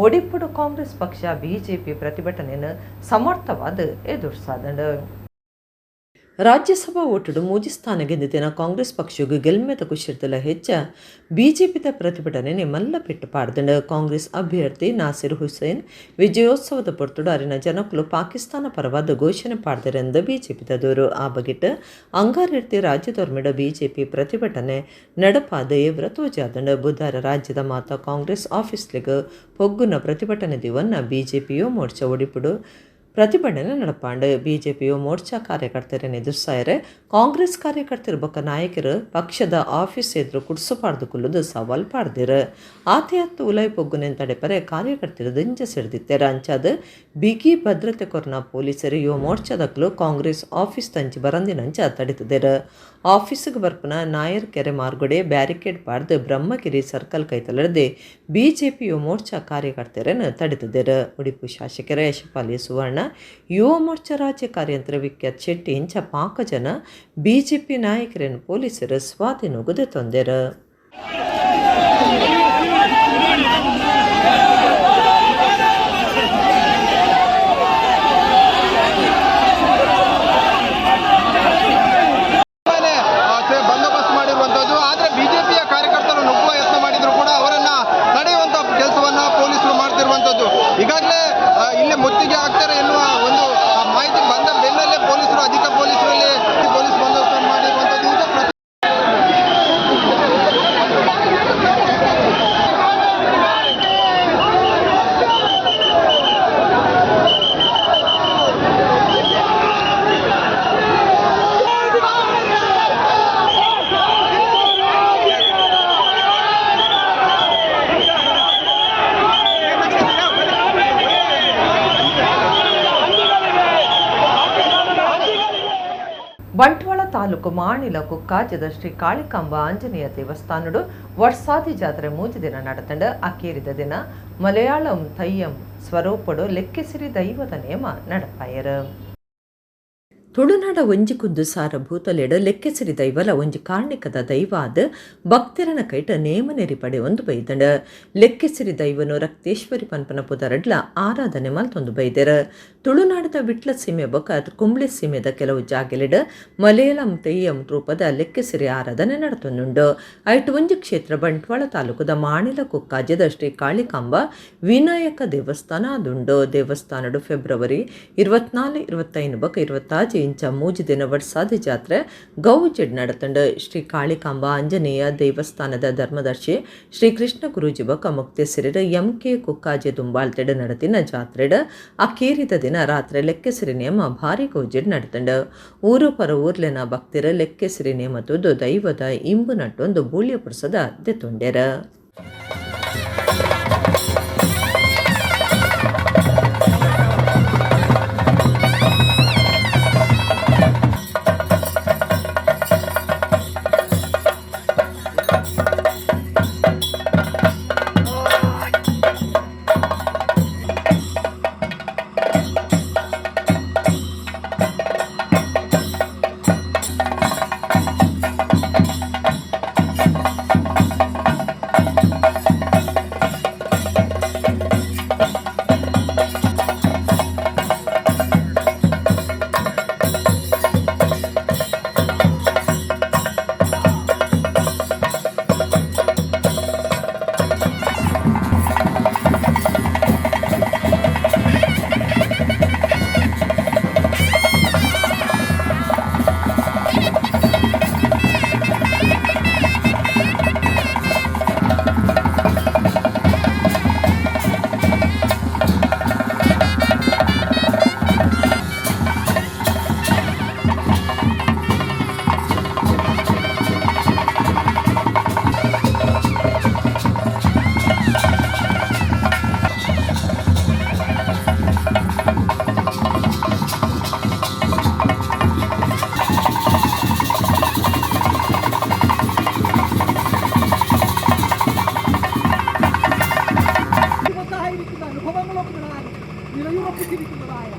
ಒಡಿಪುಡು ಕಾಂಗ್ರೆಸ್ ಪಕ್ಷ ಬಿಜೆಪಿ ಪ್ರತಿಭಟನೆಯನ್ನು ಸಮರ್ಥವಾದ ಎದುರಿಸಾದಂಡು. ರಾಜ್ಯಸಭಾ ಓಟುಡು ಮೂಜಿ ಸ್ಥಾನ ಗೆಂದಿನ ಕಾಂಗ್ರೆಸ್ ಪಕ್ಷಗೂ ಗೆಲ್ಮೆದ ಕುಶಿರ್ದಲ ಹೆಚ್ಚ ಬಿಜೆಪಿದ ಪ್ರತಿಭಟನೆ ಮಲ್ಲ ಪೆಟ್ಟು ಪಾಡ್ದಂಡು. ಕಾಂಗ್ರೆಸ್ ಅಭ್ಯರ್ಥಿ ನಾಸಿರ್ ಹುಸೇನ್ ವಿಜಯೋತ್ಸವದ ಪೊರ್ತುಡು ಅರಿನ ಜನಕುಲು ಪಾಕಿಸ್ತಾನ ಪರವಾದ ಘೋಷಣೆ ಪಾಡ್ದರೆಂದು ಬಿಜೆಪಿದ ದೂರು. ಆ ಬಗೆಟ್ ಅಂಗಾರೆಡ್ತಿ ರಾಜ್ಯದೊರ್ಮೆಡ ಬಿಜೆಪಿ ಪ್ರತಿಭಟನೆ ನಡಪಾದ ಎವ್ರ ತೋಜಾದಂಡು. ಬುಧವಾರ ರಾಜ್ಯದ ಮಾತಾ ಕಾಂಗ್ರೆಸ್ ಆಫೀಸ್ಲಿಗ್ ಪೊಗ್ಗುನ ಪ್ರತಿಭಟನೆ ದಿವನ್ನ ಬಿಜೆಪಿಯು ಮೋರ್ಚಾ ಒಡಿಪುಡು ಪ್ರತಿಭಟನೆ ನಡಪಾಂಡು. ಬಿಜೆಪಿಯು ಮೋರ್ಚಾ ಕಾರ್ಯಕರ್ತರನ್ನು ಎದುರಿಸಾಯರೆ ಕಾಂಗ್ರೆಸ್ ಕಾರ್ಯಕರ್ತರು ಬೊಕ್ಕ ನಾಯಕರು ಪಕ್ಷದ ಆಫೀಸ್ ಎದುರು ಕುಡ್ಸುಪಾಡ್ದು ಕುಲ್ಲುದು ಸವಾಲ್ ಪಾಡ್ದಿರು. ಆತೆ ಅತ್ತು ಉಲೈ ಪೊಗ್ಗುನೆನ್ ತಡೆಪರೆ ಕಾರ್ಯಕರ್ತರು ದಿಂಜ ಸಿಡ್ದಿತ್ತೆರ್. ಅಂಚಾದ ಬಿಗಿ ಭದ್ರತೆ ಕೊರ್ನ ಪೊಲೀಸರು ಯುವ ಮೋರ್ಚಾದಕ್ಲು ಕಾಂಗ್ರೆಸ್ ಆಫೀಸ್ ತಂಚಿ ಬರಂದಿನಂಚ ತಡೆತದೆರು. ಆಫೀಸ್ಗೆ ಬರ್ಪನ ನಾಯರ್ ಕೆರೆ ಮಾರ್ಗಡೆ barricade ಪಾಡ್ದು Brahmagiri circle ಕೈತಲರದೆ BJP Yuva Morcha ಕಾರ್ಯಕರ್ತರನ್ನು ತಡೆತದೆರು. ಉಡುಪಿ ಶಾಸಕರ ಯಶಪಾಲಿ ಸುವರ್ಣ, ಯುವ ಮೋರ್ಚಾ ರಾಜ್ಯ ಕಾರ್ಯಂತ್ರ ವಿಖ್ಯಾತ್ ಶೆಟ್ಟಿ ಇಂಚ ಪಾಕ ಜನ ಬಿಜೆಪಿ ನಾಯಕರನ್ನು ಪೊಲೀಸರು ಸ್ವಾಧೀನಗೊದೆ ತಂದೆರು. ಬಂದೋಬಸ್ತ್ ಮಾಡಿರುವಂತದ್ದು. ಆದ್ರೆ ಬಿಜೆಪಿಯ ಕಾರ್ಯಕರ್ತರು ನುಗ್ಗುವ ಯತ್ನ ಮಾಡಿದ್ರು ಕೂಡ ಅವರನ್ನ ತಡೆಯುವಂತ ಕೆಲಸವನ್ನ ಪೊಲೀಸರು ಮಾಡ್ತಿರುವಂತದ್ದು. ಈಗಾಗಲೇ ಇಲ್ಲಿ ಮುತ್ತಿಗೆ ಆಗ್ತಾರೆ ಎನ್ನುವ ಒಂದು ಮಾಹಿತಿ ಬಂದ ಬೆನ್ನಲ್ಲೇ ಪೊಲೀಸರು, ಅಧಿಕ ಪೊಲೀಸರಲ್ಲಿ ಪೊಲೀಸ್ ಬಂದೋಬಸ್ತ್ ಮಾಡಿರುವಂತದ್ದು. ಈಗ ಬಂಟ್ವಾಳ ತಾಲೂಕು ಮಾಣಿಲ ಕುಕ್ಕಾಜದ ಶ್ರೀ ಕಾಳಿಕಾಂಬ ಆಂಜನೇಯ ದೇವಸ್ಥಾನಡು ವರ್ಷಾದಿ ಜಾತ್ರೆ ಮೂಜಿ ದಿನ ನಡತಂಡ. ಅಕೇರಿದ ದಿನ ಮಲಯಾಳಂ ಥಯ್ಯಂ ಸ್ವರೂಪಡು ಲೆಕ್ಕೆಸಿರಿ ದೈವದ ನೇಮ ನಡಪಾಯರು. ತುಳುನಾಡ ಒಂಜಿ ಕುಂದು ಸಾರ ಭೂತಲೆಡು ಲೆಕ್ಕೆಸಿರಿ ದೈವಲ ಒಂಜಿ ಕಾರ್ಣಿಕದ ದೈವ ಆದ್ ಭಕ್ತರನ ಕೈಟ ನೇಮ ನೆರಿ ಪಡೆ ಒಂದು ಬೈದಂಡ. ಲೆಕ್ಕೆಸಿರಿ ದೈವನು ರಕ್ತೇಶ್ವರಿ ಪನ್ಪನ ಪುದರಡ್ಲ ಆರಾಧನೆ ಮಲ್ತೊಂದು ಬೈದೆರ್. ತುಳುನಾಡದ ವಿಟ್ಲ ಸೀಮೆ ಬೊಕ ಕುಂಬ್ಳೆ ಸೀಮೆದ ಕೆಲವು ಜಾಗೆಲೆಡ್ ಮಲಯಾಳಂ ತೆಯ್ಯಂ ರೂಪದ ಲೆಕ್ಕೆಸಿರಿ ಆರಾಧನೆ ನಡತೊಂದುಂಡು. ಐಟ್ ಒಂಜಿ ಕ್ಷೇತ್ರ ಬಂಟ್ವಾಳ ತಾಲೂಕುದ ಮಾಣಿಲ ಕುಕ್ಕಾಜದ ಶ್ರೀ ಕಾಳಿಕಾಂಬ ವಿನಾಯಕ ದೇವಸ್ಥಾನ ಅದುಂಡು. ದೇವಸ್ಥಾನಡು ಫೆಬ್ರವರಿ 24, 25 ಬೊಕ 26 ಇಂಚ ಮೂಜಿ ದಿನ ವರ್ಷಾದಿ ಜಾತ್ರೆ ಗೌಜೆಡ್ ನಡತಂಡು. ಶ್ರೀ ಕಾಳಿಕಾಂಬ ಆಂಜನೇಯ ದೇವಸ್ಥಾನದ ಧರ್ಮದರ್ಶಿ ಶ್ರೀ ಕೃಷ್ಣ ಗುರೂಜಿ ಬೊಕ ಮುಕ್ತೇಸರಿಡ್ ಎಂ ಕೆ ಕುಕ್ಕಾಜೆ ದುಂಬಾಳ್ತೆಡ್ ನಡತಿನ ಜಾತ್ರೆಡ್ ಅಕೇರಿದ ದಿನ ರಾತ್ರೆ ಲೆಕ್ಕೆಸಿರಿ ನೇಮ ಭಾರಿ ಗೌಜೆಡ್ ನಡತಂಡು. ಊರು ಪರ ಊರ್ಲೆನ ಭಕ್ತರ ಲೆಕ್ಕೆಸಿರಿ ನೇಮ ತುದು ದೈವದ ಇಂಬು ನಟ್ಟೊಂದು ಬೂಳ್ಯ ಪುರುಸದ ದೆತೊಂಡೆರ. നിലയുറപ്പിച്ചിരിക്കുന്നതായ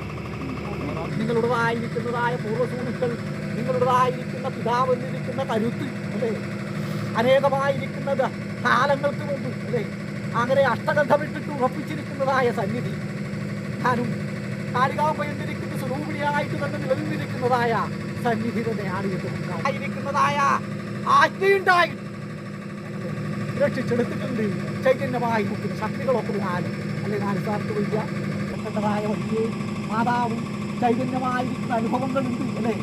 നിങ്ങളുടേതായിരിക്കുന്നതായ പൂർവ്വസൂനുക്കൾ, നിങ്ങളുടേതായിരിക്കുന്ന പിതാവെന്നിരിക്കുന്ന കരുത്ത് അല്ലേ, അനേകമായിരിക്കുന്നത് കാലങ്ങൾക്ക് മുമ്പ് അല്ലേ, അങ്ങനെ അഷ്ടഗന്ധമിട്ടിട്ട് ഉറപ്പിച്ചിരിക്കുന്നതായ സന്നിധി, ഞാനും കാളികാമ്പ എന്നിരിക്കുന്ന സ്വരൂപിണിയായിട്ട് തന്നെ നിലനിന്നിരിക്കുന്നതായ സന്നിധി തന്നെയാണ് ആയിരിക്കുന്നതായ ആജ്ഞയുണ്ടായി രക്ഷിച്ചെടുത്തിട്ടുണ്ട്. ചൈതന്യമായി നിൽക്കുന്ന ശക്തികളൊക്കെ നാല് അല്ലെ, നാല് സാർക്ക് വലിയ പെട്ടതായ വലിയ മാതാവും ചൈതന്യമായിരിക്കുന്ന അനുഭവങ്ങളുണ്ട് അല്ലേ.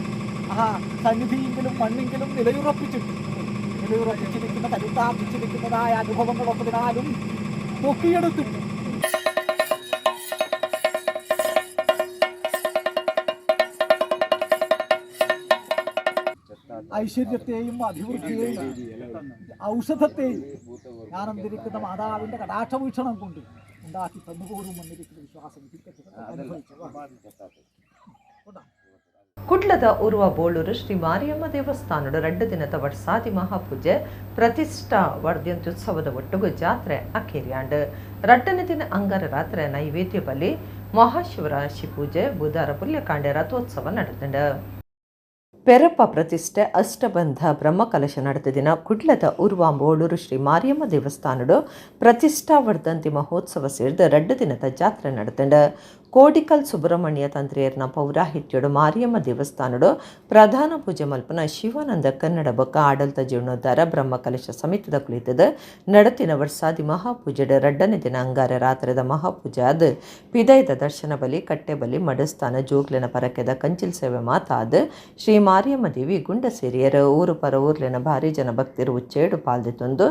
ആ സന്നിധിയെങ്കിലും മണ്ണെങ്കിലും നിലയുറപ്പിച്ചിരിക്കുന്ന കരുത്താർജിച്ചിരിക്കുന്നതായ അനുഭവങ്ങളൊക്കെ നാലും പൊക്കിയെടുത്തിട്ട് ഐശ്വര്യത്തെയും അഭിവൃദ്ധിയെയും ഔഷധത്തെയും ഞാനെന്തിരിക്കുന്ന മാതാവിന്റെ കടാക്ഷവീക്ഷണം കൊണ്ട് ഉണ്ടാക്കി തന്നുപോലും വന്നിരിക്കുന്ന വിശ്വാസം ಕುಡ್ಲದ ಉರುವ ಬೋಳೂರು ಶ್ರೀ ಮಾರಿಯಮ್ಮ ದೇವಸ್ಥಾನದ ರಡ್ಡು ದಿನದ ವರ್ಷಾದಿ ಮಹಾಪೂಜೆ ಪ್ರತಿಷ್ಠಾ ವರ್ಧಂತ್ಯುತ್ಸವದ ಒಟ್ಟುಗು ಜಾತ್ರೆ ಅಖೇರಿಯಾಂಡ್. ರಡ್ಡನೇ ದಿನ ಅಂಗಾರ ರಾತ್ರಿ ನೈವೇದ್ಯ ಬಲಿ, ಮಹಾಶಿವರಾಶಿ ಪೂಜೆ, ಬುಧಾರ ಪುಲ್ಯಕಾಂಡೆ ರಥೋತ್ಸವ ನಡೆದಂಡು. ಪೆರಪ್ಪ ಪ್ರತಿಷ್ಠೆ ಅಷ್ಟಬಂಧ ಬ್ರಹ್ಮಕಲಶ ನಡೆದ ದಿನ ಕುಡ್ಲದ ಉರ್ವಾಂಬೋಳೂರು ಶ್ರೀ ಮಾರಿಯಮ್ಮ ದೇವಸ್ಥಾನಡು ಪ್ರತಿಷ್ಠಾ ವರ್ಧಂತಿ ಮಹೋತ್ಸವ ಸೇರಿದ ರಡ್ಡು ದಿನದ ಜಾತ್ರೆ ನಡೆದಂಡು. ಕೋಡಿಕಲ್ ಸುಬ್ರಹ್ಮಣ್ಯ ತಂತ್ರಿಯರ್ನ ಪೌರಾಹಿತ್ಯಡು ಮಾರಿಯಮ್ಮ ದೇವಸ್ಥಾನಡು ಪ್ರಧಾನ ಪೂಜೆ ಮಲ್ಪನ ಶಿವಾನಂದ ಕನ್ನಡ ಬೊಕ್ಕ ಆಡಳಿತ ಜೀರ್ಣೋದ್ಧಾರ ಬ್ರಹ್ಮಕಲಶ ಸಮಿತಿದ ಕುಳಿತದ ನಡತಿನ ವರ್ಷಾದಿ ಮಹಾಪೂಜೆಡು ರಡ್ಡನೇ ದಿನ ಅಂಗಾರ ರಾತ್ರಿದ ಮಹಾಪೂಜೆ ಆದ ಪಿದೈದ ದರ್ಶನ ಬಲಿ, ಕಟ್ಟೆ ಬಲಿ, ಮಡಸ್ಥಾನ, ಜೋಗ್ಲಿನ ಪರಕೆದ ಕಂಚಿಲ್ ಸೇವೆ ಮಾತಾದ ಶ್ರೀ ಮಾರಿಯಮ್ಮ ದೇವಿ ಗುಂಡ ಸೇರಿಯರು. ಊರು ಪರ ಊರ್ಲಿನ ಭಾರಿ ಜನ ಭಕ್ತರು ಉಚ್ಚೇಡು ಪಾಲ್ದಿತ್ತೊಂದು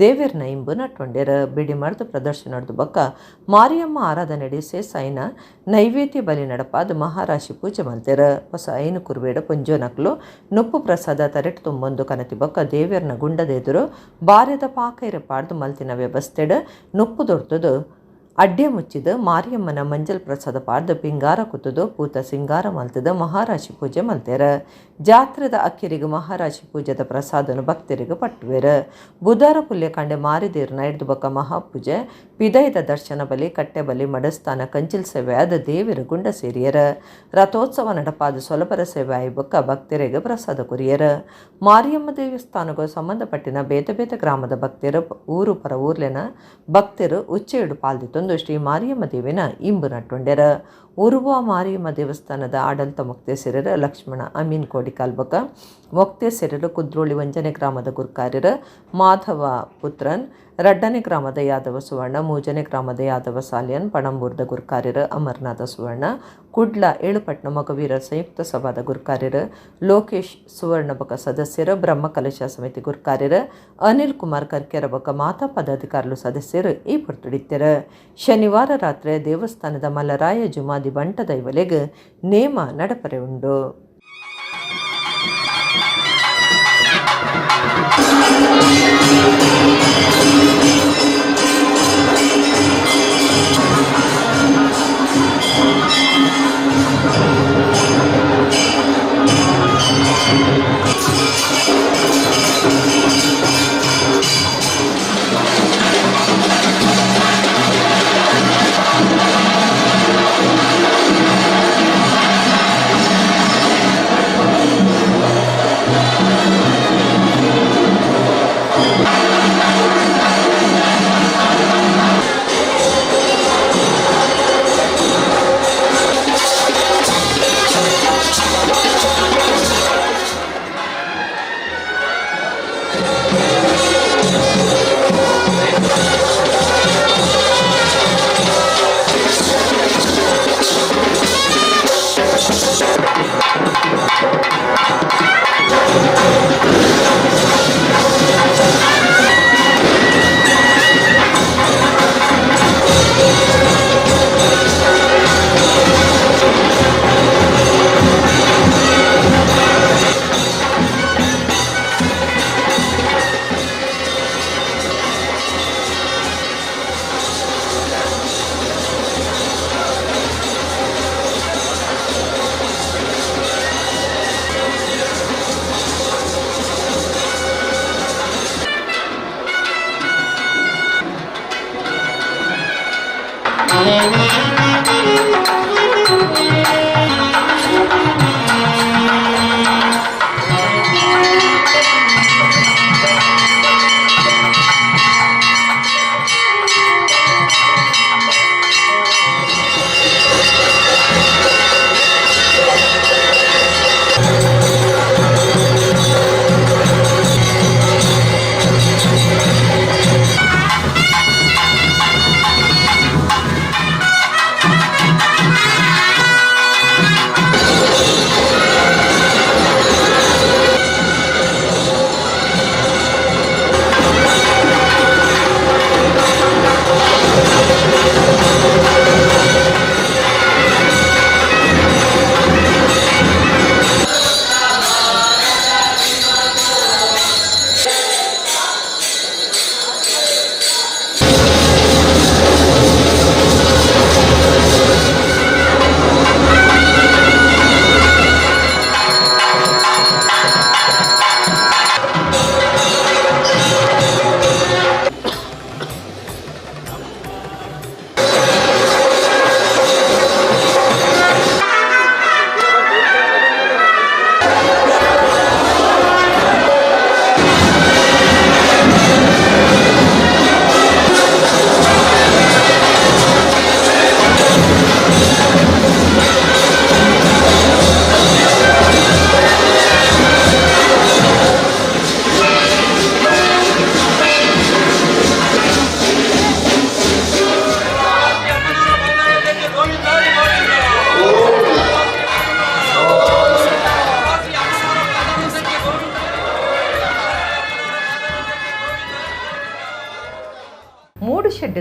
ದೇವಿರ್ನ ಇಂಬು ನಟ್ಟೊಂಡೆರ. ಬಿಡಿ ಮರ್ದು ಪ್ರದರ್ಶನದ ಬೊಕ್ಕ ಮಾರಿಯಮ್ಮ ಆರಾಧನೆಡಿ ಸೇಸಾಯಿನ ನೈವೇದ್ಯ ಬಲಿ ನಡಪಾದ ಮಹಾರಾಶಿ ಪೂಜೆ ಮಲ್ತೆರ. ಹೊಸ ಐನು ಕುರುಬೇಡ ಪುಂಜೋನಕ್ಲು ನುಪ್ಪು ಪ್ರಸಾದ ತರೆಟ್ ತುಂಬೊಂದು ಕನತಿ ಬೊಕ್ಕ ದೇವಿಯರ್ನ ಗುಂಡದೆದುರು ಬಾರ್ಯದ ಪಾಕೈರ ಪಾಡ್ದು ಮಲ್ತಿನ ವ್ಯವಸ್ಥೆಡ್ ನುಪ್ಪು ದೊರ್ತದು ಅಡ್ಡೆ ಮುಚ್ಚಿದ ಮಾರಿಯಮ್ಮನ ಮಂಜಲ್ ಪ್ರಸಾದ ಪಾಡ್ದು ಪಿಂಗಾರ ಕುತ್ತದು ಪೂತ ಸಿಂಗಾರ ಮಲ್ತದ ಮಹಾರಾಶಿ ಪೂಜೆ ಮಲ್ತೆರ. ಜಾತ್ರೆದ ಅಕ್ಕಿರಿಗೆ ಮಹಾರಾಶಿ ಪೂಜೆದ ಪ್ರಸಾದನು ಭಕ್ತರಿಗೆ ಪಟ್ಟುವೆರ. ಬುಧಾರ ಪುಲ್ಯಕಾಂಡೆ ಮಾರಿದೇರ್ನ ಹಿಡ್ದು ಬೊಕ್ಕ ಮಹಾಪೂಜೆ, ಪಿದೈದ ದರ್ಶನ ಬಲಿ, ಕಟ್ಟೆ ಬಲಿ, ಮಡಸ್ಥಾನ, ಕಂಚಿಲ್ ಸೇವೆ ಆದ ದೇವಿರ ಗುಂಡ ಸೇರಿಯರ. ರಥೋತ್ಸವ ನಡಪಾದ ಸೊಲಬರ ಸೇವೆ ಆಯಿ ಬೊಕ್ಕ ಭಕ್ತರಿಗೆ ಪ್ರಸಾದ ಕೊರಿಯರ. ಮಾರಿಯಮ್ಮ ದೇವಸ್ಥಾನಗೂ ಸಂಬಂಧಪಟ್ಟಿನ ಬೇತೆ ಬೇತೆ ಗ್ರಾಮದ ಭಕ್ತರು ಊರು ಪರ ಊರ್ಲೆನ ಭಕ್ತರು ಉಚ್ಚೆಯಡು ಪಾಲ್ದಿತ್ತೊಂದು ಶ್ರೀ ಮಾರಿಯಮ್ಮ ದೇವಿನ ಇಂಬು ನಟ್ಟೊಂಡೆರ. ಉರುವ ಮಾರಿಯಮ್ಮ ದೇವಸ್ಥಾನದ ಆಡಳಿತ ಮೊಕ್ತೇಸರರ ಲಕ್ಷ್ಮಣ ಅಮೀನ್ ಕೋಡಿಕಾಲ್ಬಕ, ಮೊಕ್ತೇಸರರು ಕುದ್ರೋಳಿ ವಂಜನೆ ಗ್ರಾಮದ ಗುರ್ಕಾರ್ಯರ ಮಾಧವ ಪುತ್ರನ್, ರಡ್ಡನೆ ಗ್ರಾಮದ ಯಾದವ ಸುವರ್ಣ, ಮೂಜನೆ ಗ್ರಾಮದ ಯಾದವ ಸಾಲಿಯನ್, ಪಣಂಬೂರ್ದ ಗುರ್ಕಾರ್ಯರ ಅಮರನಾಥ ಸುವರ್ಣ, ಕುಡ್ಲ ಏಳುಪಟ್ನ ಮಗವೀರ ಸಂಯುಕ್ತ ಸಭಾದ ಗುರ್ಕಾರ್ಯರ ಲೋಕೇಶ್ ಸುವರ್ಣ ಬಕ ಸದಸ್ಯರು, ಬ್ರಹ್ಮಕಲಶ ಸಮಿತಿ ಗುರ್ಕಾರ್ಯರ ಅನಿಲ್ ಕುಮಾರ್ ಕರ್ಕೆರ ಬಕ ಮಾತಾ ಪದಾಧಿಕಾರಿಗಳು ಸದಸ್ಯರು ಈ ಪೊರ್ತುಡಿತ್ತರ. ಶನಿವಾರ ರಾತ್ರಿ ದೇವಸ್ಥಾನದ ಮಲ್ಲರಾಯ ಜುಮಾದಿ ಬಂಟ ದೈವಲೆಗ್ ನೇಮ ನಡಪರೆ ಉಂಡು.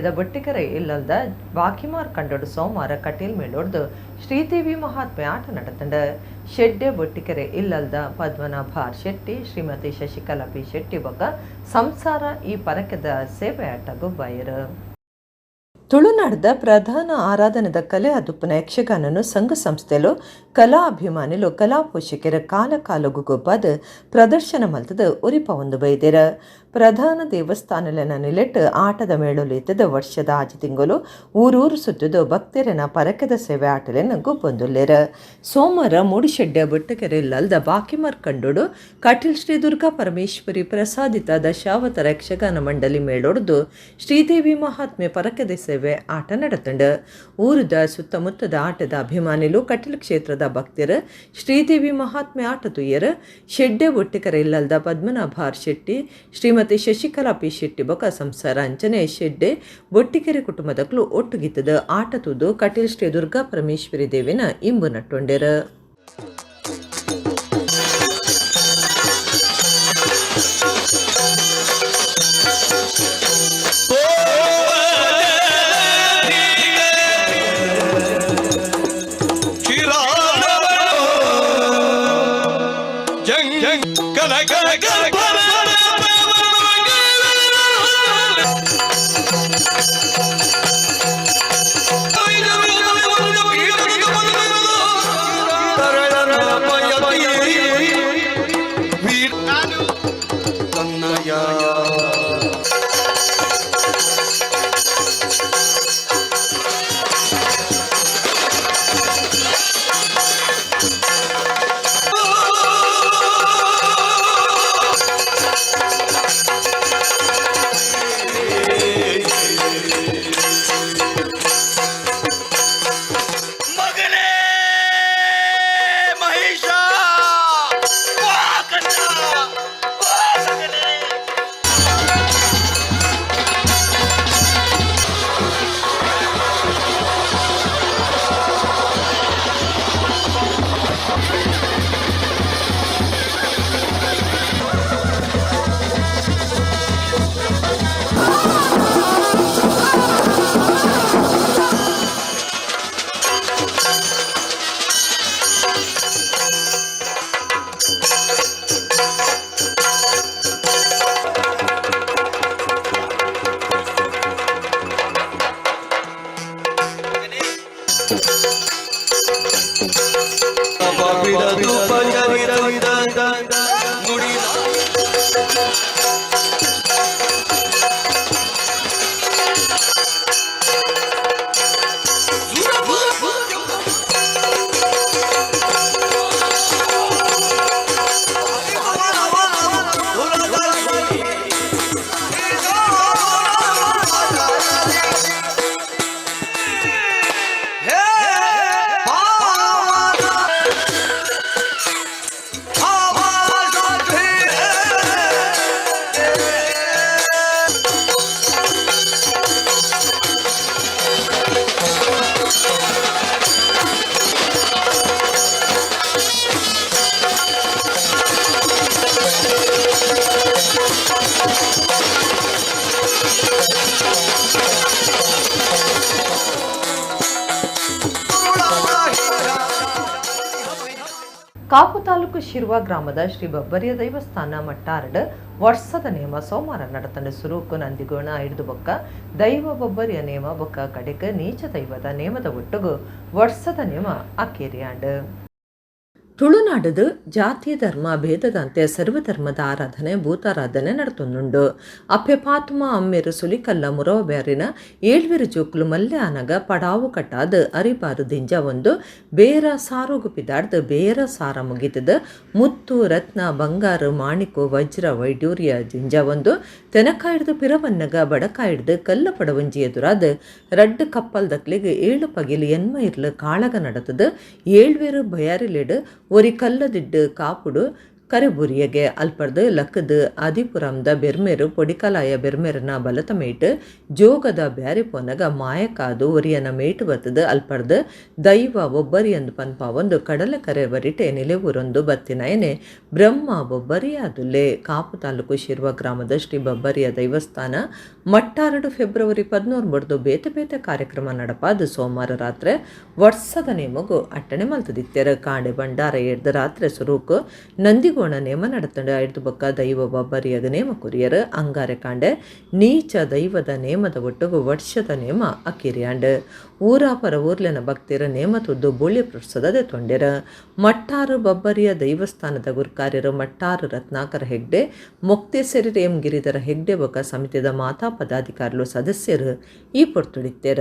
ಮೂಡುಶೆಡ್ಡೆದ ಬೊಟ್ಟಿಕೆರೆ ಇಲ್ಲಲ್ದ ಬಾಕಿಮಾರ್ ಕಂಡೊಡು ಸೋಮವಾರ ಕಟೀಲ್ ಮೇಳೊಡ್ದು ಶ್ರೀದೇವಿ ಮಹಾತ್ಮೆ ಆಟ ನಡತಂಡ. ಶೆಡ್ಡೆ ಬೊಟ್ಟಿಕೆರೆ ಇಲ್ಲಲ್ದ ಪದ್ಮನಾಭ ಶೆಟ್ಟಿ, ಶ್ರೀಮತಿ ಶಶಿಕಲಾ ಪಿ ಶೆಟ್ಟಿ ಬೊಕ್ಕ ಸಂಸಾರ ಈ ಪರಕೆದ ಸೇವೆ ಆಟ ಗೊಬ್ಬಾಯರು. ತುಳುನಾಡದ ಪ್ರಧಾನ ಆರಾಧನೆದ ಕಲೆ ಅದುಪ್ಪನ ಯಕ್ಷಗಾನನು ಸಂಘ ಸಂಸ್ಥೆಲು, ಕಲಾ ಅಭಿಮಾನಿಲು, ಕಲಾ ಪೋಷಕರ ಕಾಲ ಕಾಲಗು ಗೊಬ್ಬಾದ ಪ್ರದರ್ಶನ ಮಲ್ತದ ಉರಿಪ ಒಂದು ಬೈದೆರ. ಪ್ರಧಾನ ದೇವಸ್ಥಾನಲೆನ ನಿಲೆಟ್ ಆಟದ ಮೇಳುಲಿತ್ತದ ವರ್ಷದ ಆಜಿ ತಿಂಗಳು ಊರೂರು ಸುತ್ತದು ಭಕ್ತರನ ಪರಕದ ಸೇವೆ ಆಟಲೆನ ಗೊಬ್ಬೊಂದುಲ್ಲೆರ. ಸೋಮವಾರ ಮೂಡಿಶೆಡ್ಡೆ ಬೊಟ್ಟಕೆರೆ ಲಲ್ದ ಬಾಕಿಮಾರ್ ಕಂಡೋಡು ಕಟೀಲ್ ಶ್ರೀ ದುರ್ಗಾ ಪರಮೇಶ್ವರಿ ಪ್ರಸಾದಿತ ದಶಾವತಾರ ಯಕ್ಷಗಾನ ಮಂಡಳಿ ಮೇಳೊಡ್ದು ಶ್ರೀದೇವಿ ಮಹಾತ್ಮೆ ಪರಕದ ಸೇವೆ ಆಟ ನಡತಂಡ. ಊರದ ಸುತ್ತಮುತ್ತದ ಆಟದ ಅಭಿಮಾನಿಲು, ಕಟೀಲ್ ಕ್ಷೇತ್ರದ ಭಕ್ತರು ಶ್ರೀದೇವಿ ಮಹಾತ್ಮೆ ಆಟ ತುಯ್ಯರು. ಶೆಡ್ಡೆ ಬೊಟ್ಟಿಕೆರೆ ಇಲ್ಲಲ್ದ ಪದ್ಮನಾಭ ಶೆಟ್ಟಿ, ಶ್ರೀಮತಿ ಶಶಿಕಲಾ ಪಿ ಶೆಟ್ಟಿ ಬೊಕ ಸಂಸಾರ ಅಂಚನೆ ಶೆಡ್ಡೆ ಬೊಟ್ಟಿಕೆರೆ ಕುಟುಂಬದಕ್ಲು ಒಟ್ಟುಗಿತ್ತದ ಆಟ ತೂದು ಕಟೀಲ್ ಶ್ರೀ ದುರ್ಗಾ ಪರಮೇಶ್ವರಿ ದೇವಿನ ಇಂಬು ನಟ್ಟೊಂಡೆರು. ಕಾಪು ತಾಲೂಕು ಶಿರ್ವ ಗ್ರಾಮದ ಶ್ರೀ ಬಬ್ಬರಿಯ ದೈವಸ್ಥಾನ ಮಟ್ಟಾರಡ್ ವರ್ಷದ ನೇಮ ಸೋಮವಾರ ನಡತಂಡ. ಸುರೂಕು ನಂದಿಗೋಣ ಹಿಡಿದು ಬೊಕ್ಕ ದೈವ ಬೊಬ್ಬರಿಯ ನೇಮ ಬೊಕ್ಕ ಕಡೆಕ ನೀಚ ದೈವದ ನೇಮದ ಒಟ್ಟುಗು ವರ್ಷದ ನೇಮ ಅಕ್ಕೇರಿಯಾಂಡ್. ತುಳುನಾಡದು ಜಾತಿ ಧರ್ಮ ಭೇದದಂತೆ ಸರ್ವಧರ್ಮದ ಆರಾಧನೆ ಭೂತಾರಾಧನೆ ನಡತೊಂದುಂಡು. ಅಪ್ಪೆ ಪಾತುಮ ಅಮ್ಮೆರು ಸುಲಿಕಲ್ಲ ಮುರವಬ್ಯಾರಿನ ಏಳ್ವೆರು ಜೋಕುಲು ಮಲ್ಲೆ ಆನಗ ಪಡಾವು ಕಟ್ಟಾದ ಅರಿಬಾರು ದಿಂಜ ಒಂದು ಬೇರ ಸಾರೋಗು ಪಿದಾಡ್ದು ಬೇರ ಸಾರ ಮುಗಿತದ ಮುತ್ತು ರತ್ನ ಬಂಗಾರು ಮಾಣಿಕು ವಜ್ರ ವೈಡೂರ್ಯ ದಿಂಜ ಒಂದು ತೆನಕಾಯ್ದು ಪಿರವನ್ನಗ ಬಡಕಾಯ್ದು ಕಲ್ಲ ಪಡವಂಜಿ ಎದುರಾದ ರಡ್ಡು ಕಪ್ಪಲ್ ದಕ್ಲಿಗೆ ಏಳು ಪಗಿಲು ಎನ್ಮ ಇರ್ಲು ಕಾಳಗ ನಡತದ ಏಳ್ವೇರು ಬಯಾರಿಲೆಡು ಒರಿ ಕಲ್ಲದಿಡ್ಡು ಕಾಪುಡು ಕರೆಬುರಿಯಗೆ ಅಲ್ಪರ್ದು ಲಕ್ಕದು ಆದಿಪುರಂದ ಬೆರ್ಮೆರು ಪೊಡಿಕಲಾಯ ಬೆರ್ಮೆರನ ಬಲತ ಮೇಟ್ ಜೋಗದ ಬ್ಯಾರಿ ಪೋನಗ ಮಾಯಕಾದು ಒರಿಯನ ಮೇಟು ಬತ್ತದು ಅಲ್ಪರ್ದು ದೈವ ಒಬ್ಬರಿಯಂದು ಪನ್ಪ ಒಂದು ಕಡಲ ಕರೆ ಬರಿಟೆ ನಿಲೆವೂರೊಂದು ಬತ್ತಿನಯನೆ ಬ್ರಹ್ಮ ಬೊಬ್ಬರಿಯಾದುಲ್ಲೆ. ಕಾಪು ತಾಲೂಕು ಶಿರ್ವ ಗ್ರಾಮದ ಶ್ರೀ ಬೊಬ್ಬರಿಯ ದೈವಸ್ಥಾನ ಮಟ್ಟಾರಡು ಫೆಬ್ರವರಿ 13 ಬಡ್ದು ಬೇತೆ ಬೇತೆ ಕಾರ್ಯಕ್ರಮ ನಡಪಾದು ಸೋಮವಾರ ರಾತ್ರಿ ವರ್ಷದ ನೇಮಗು ಅಟ್ಟಣೆ ಮಲ್ತದಿತ್ತೆರ. ಕಾಂಡೆ ಭಂಡಾರ ಎಡ್ದು ರಾತ್ರಿ ಸುರೂಕು ನಂದಿಗೋಣ ನೇಮ ನಡತಂಡು ಐದು ಬೊಕ್ಕ ದೈವ ಬೊಬ್ಬರಿಯಗ ನೇಮ ಕುರಿಯರು. ಅಂಗಾರೆ ಕಾಂಡೆ ನೀಚ ದೈವದ ನೇಮದ ಒಟ್ಟುಗು ವರ್ಷದ ನೇಮ ಅಕಿರಿಯಾಂಡು. ಊರಾಪರ ಊರ್ಲೆನ ಭಕ್ತಿರ ನೇಮ ತುದ್ದು ಬೂಳ್ಯ ಪ್ರಸಾದ ತೊಂಡೆರ. ಮಟ್ಟಾರು ಬೊಬ್ಬರಿಯ ದೈವಸ್ಥಾನದ ಗುರ್ಕಾರ್ಯರು ಮಟ್ಟಾರು ರತ್ನಾಕರ ಹೆಗ್ಡೆ, ಮೊಕ್ತೇಸರಿ ಎಂ ಗಿರಿಧರ ಹೆಗ್ಡೆ ಬೊಕ್ಕ ಸಮಿತಿದ ಮಾತಾ ಪದಾಧಿಕಾರಿಗಳು ಸದಸ್ಯರು ಈ ಪೊರ್ತುಡಿತ್ತೆರ.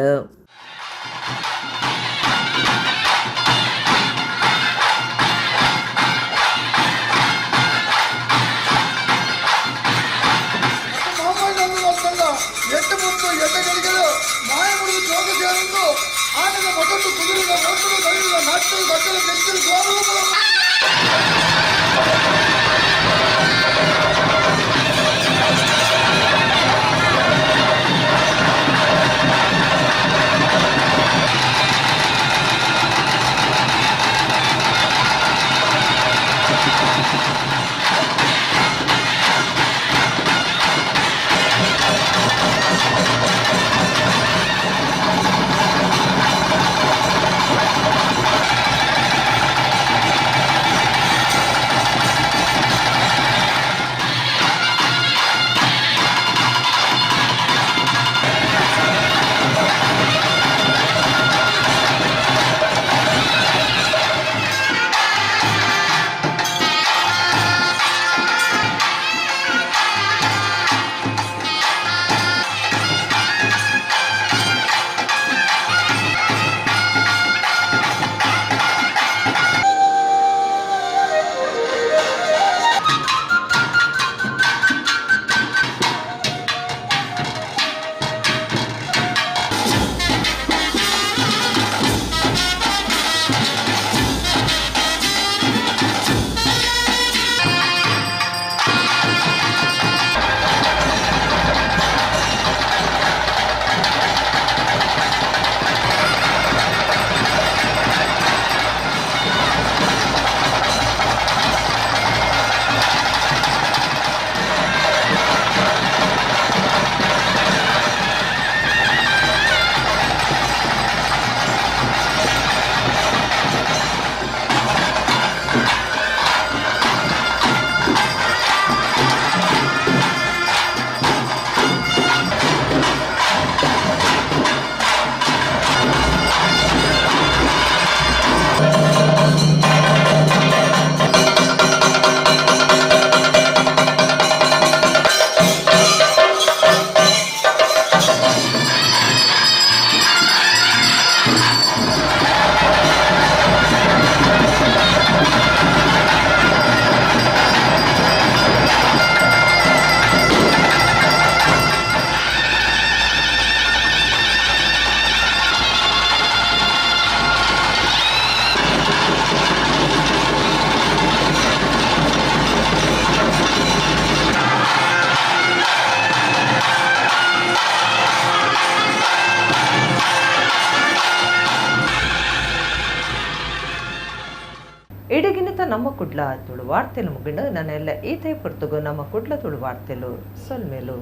ಇಡಗಿನತ ನಮ್ಮ ಕುಡ್ಲ ತುಳು ವಾರ್ತೆಲು ಮುಗಿಂಡು ನನ್ನೆಲ್ಲ ಈತೇ ಪುರ್ತುಗು ನಮ್ಮ ಕುಡ್ಲ ತುಳು ವಾರ್ತೆಲು ಸೊಲ್ಮೇಲು.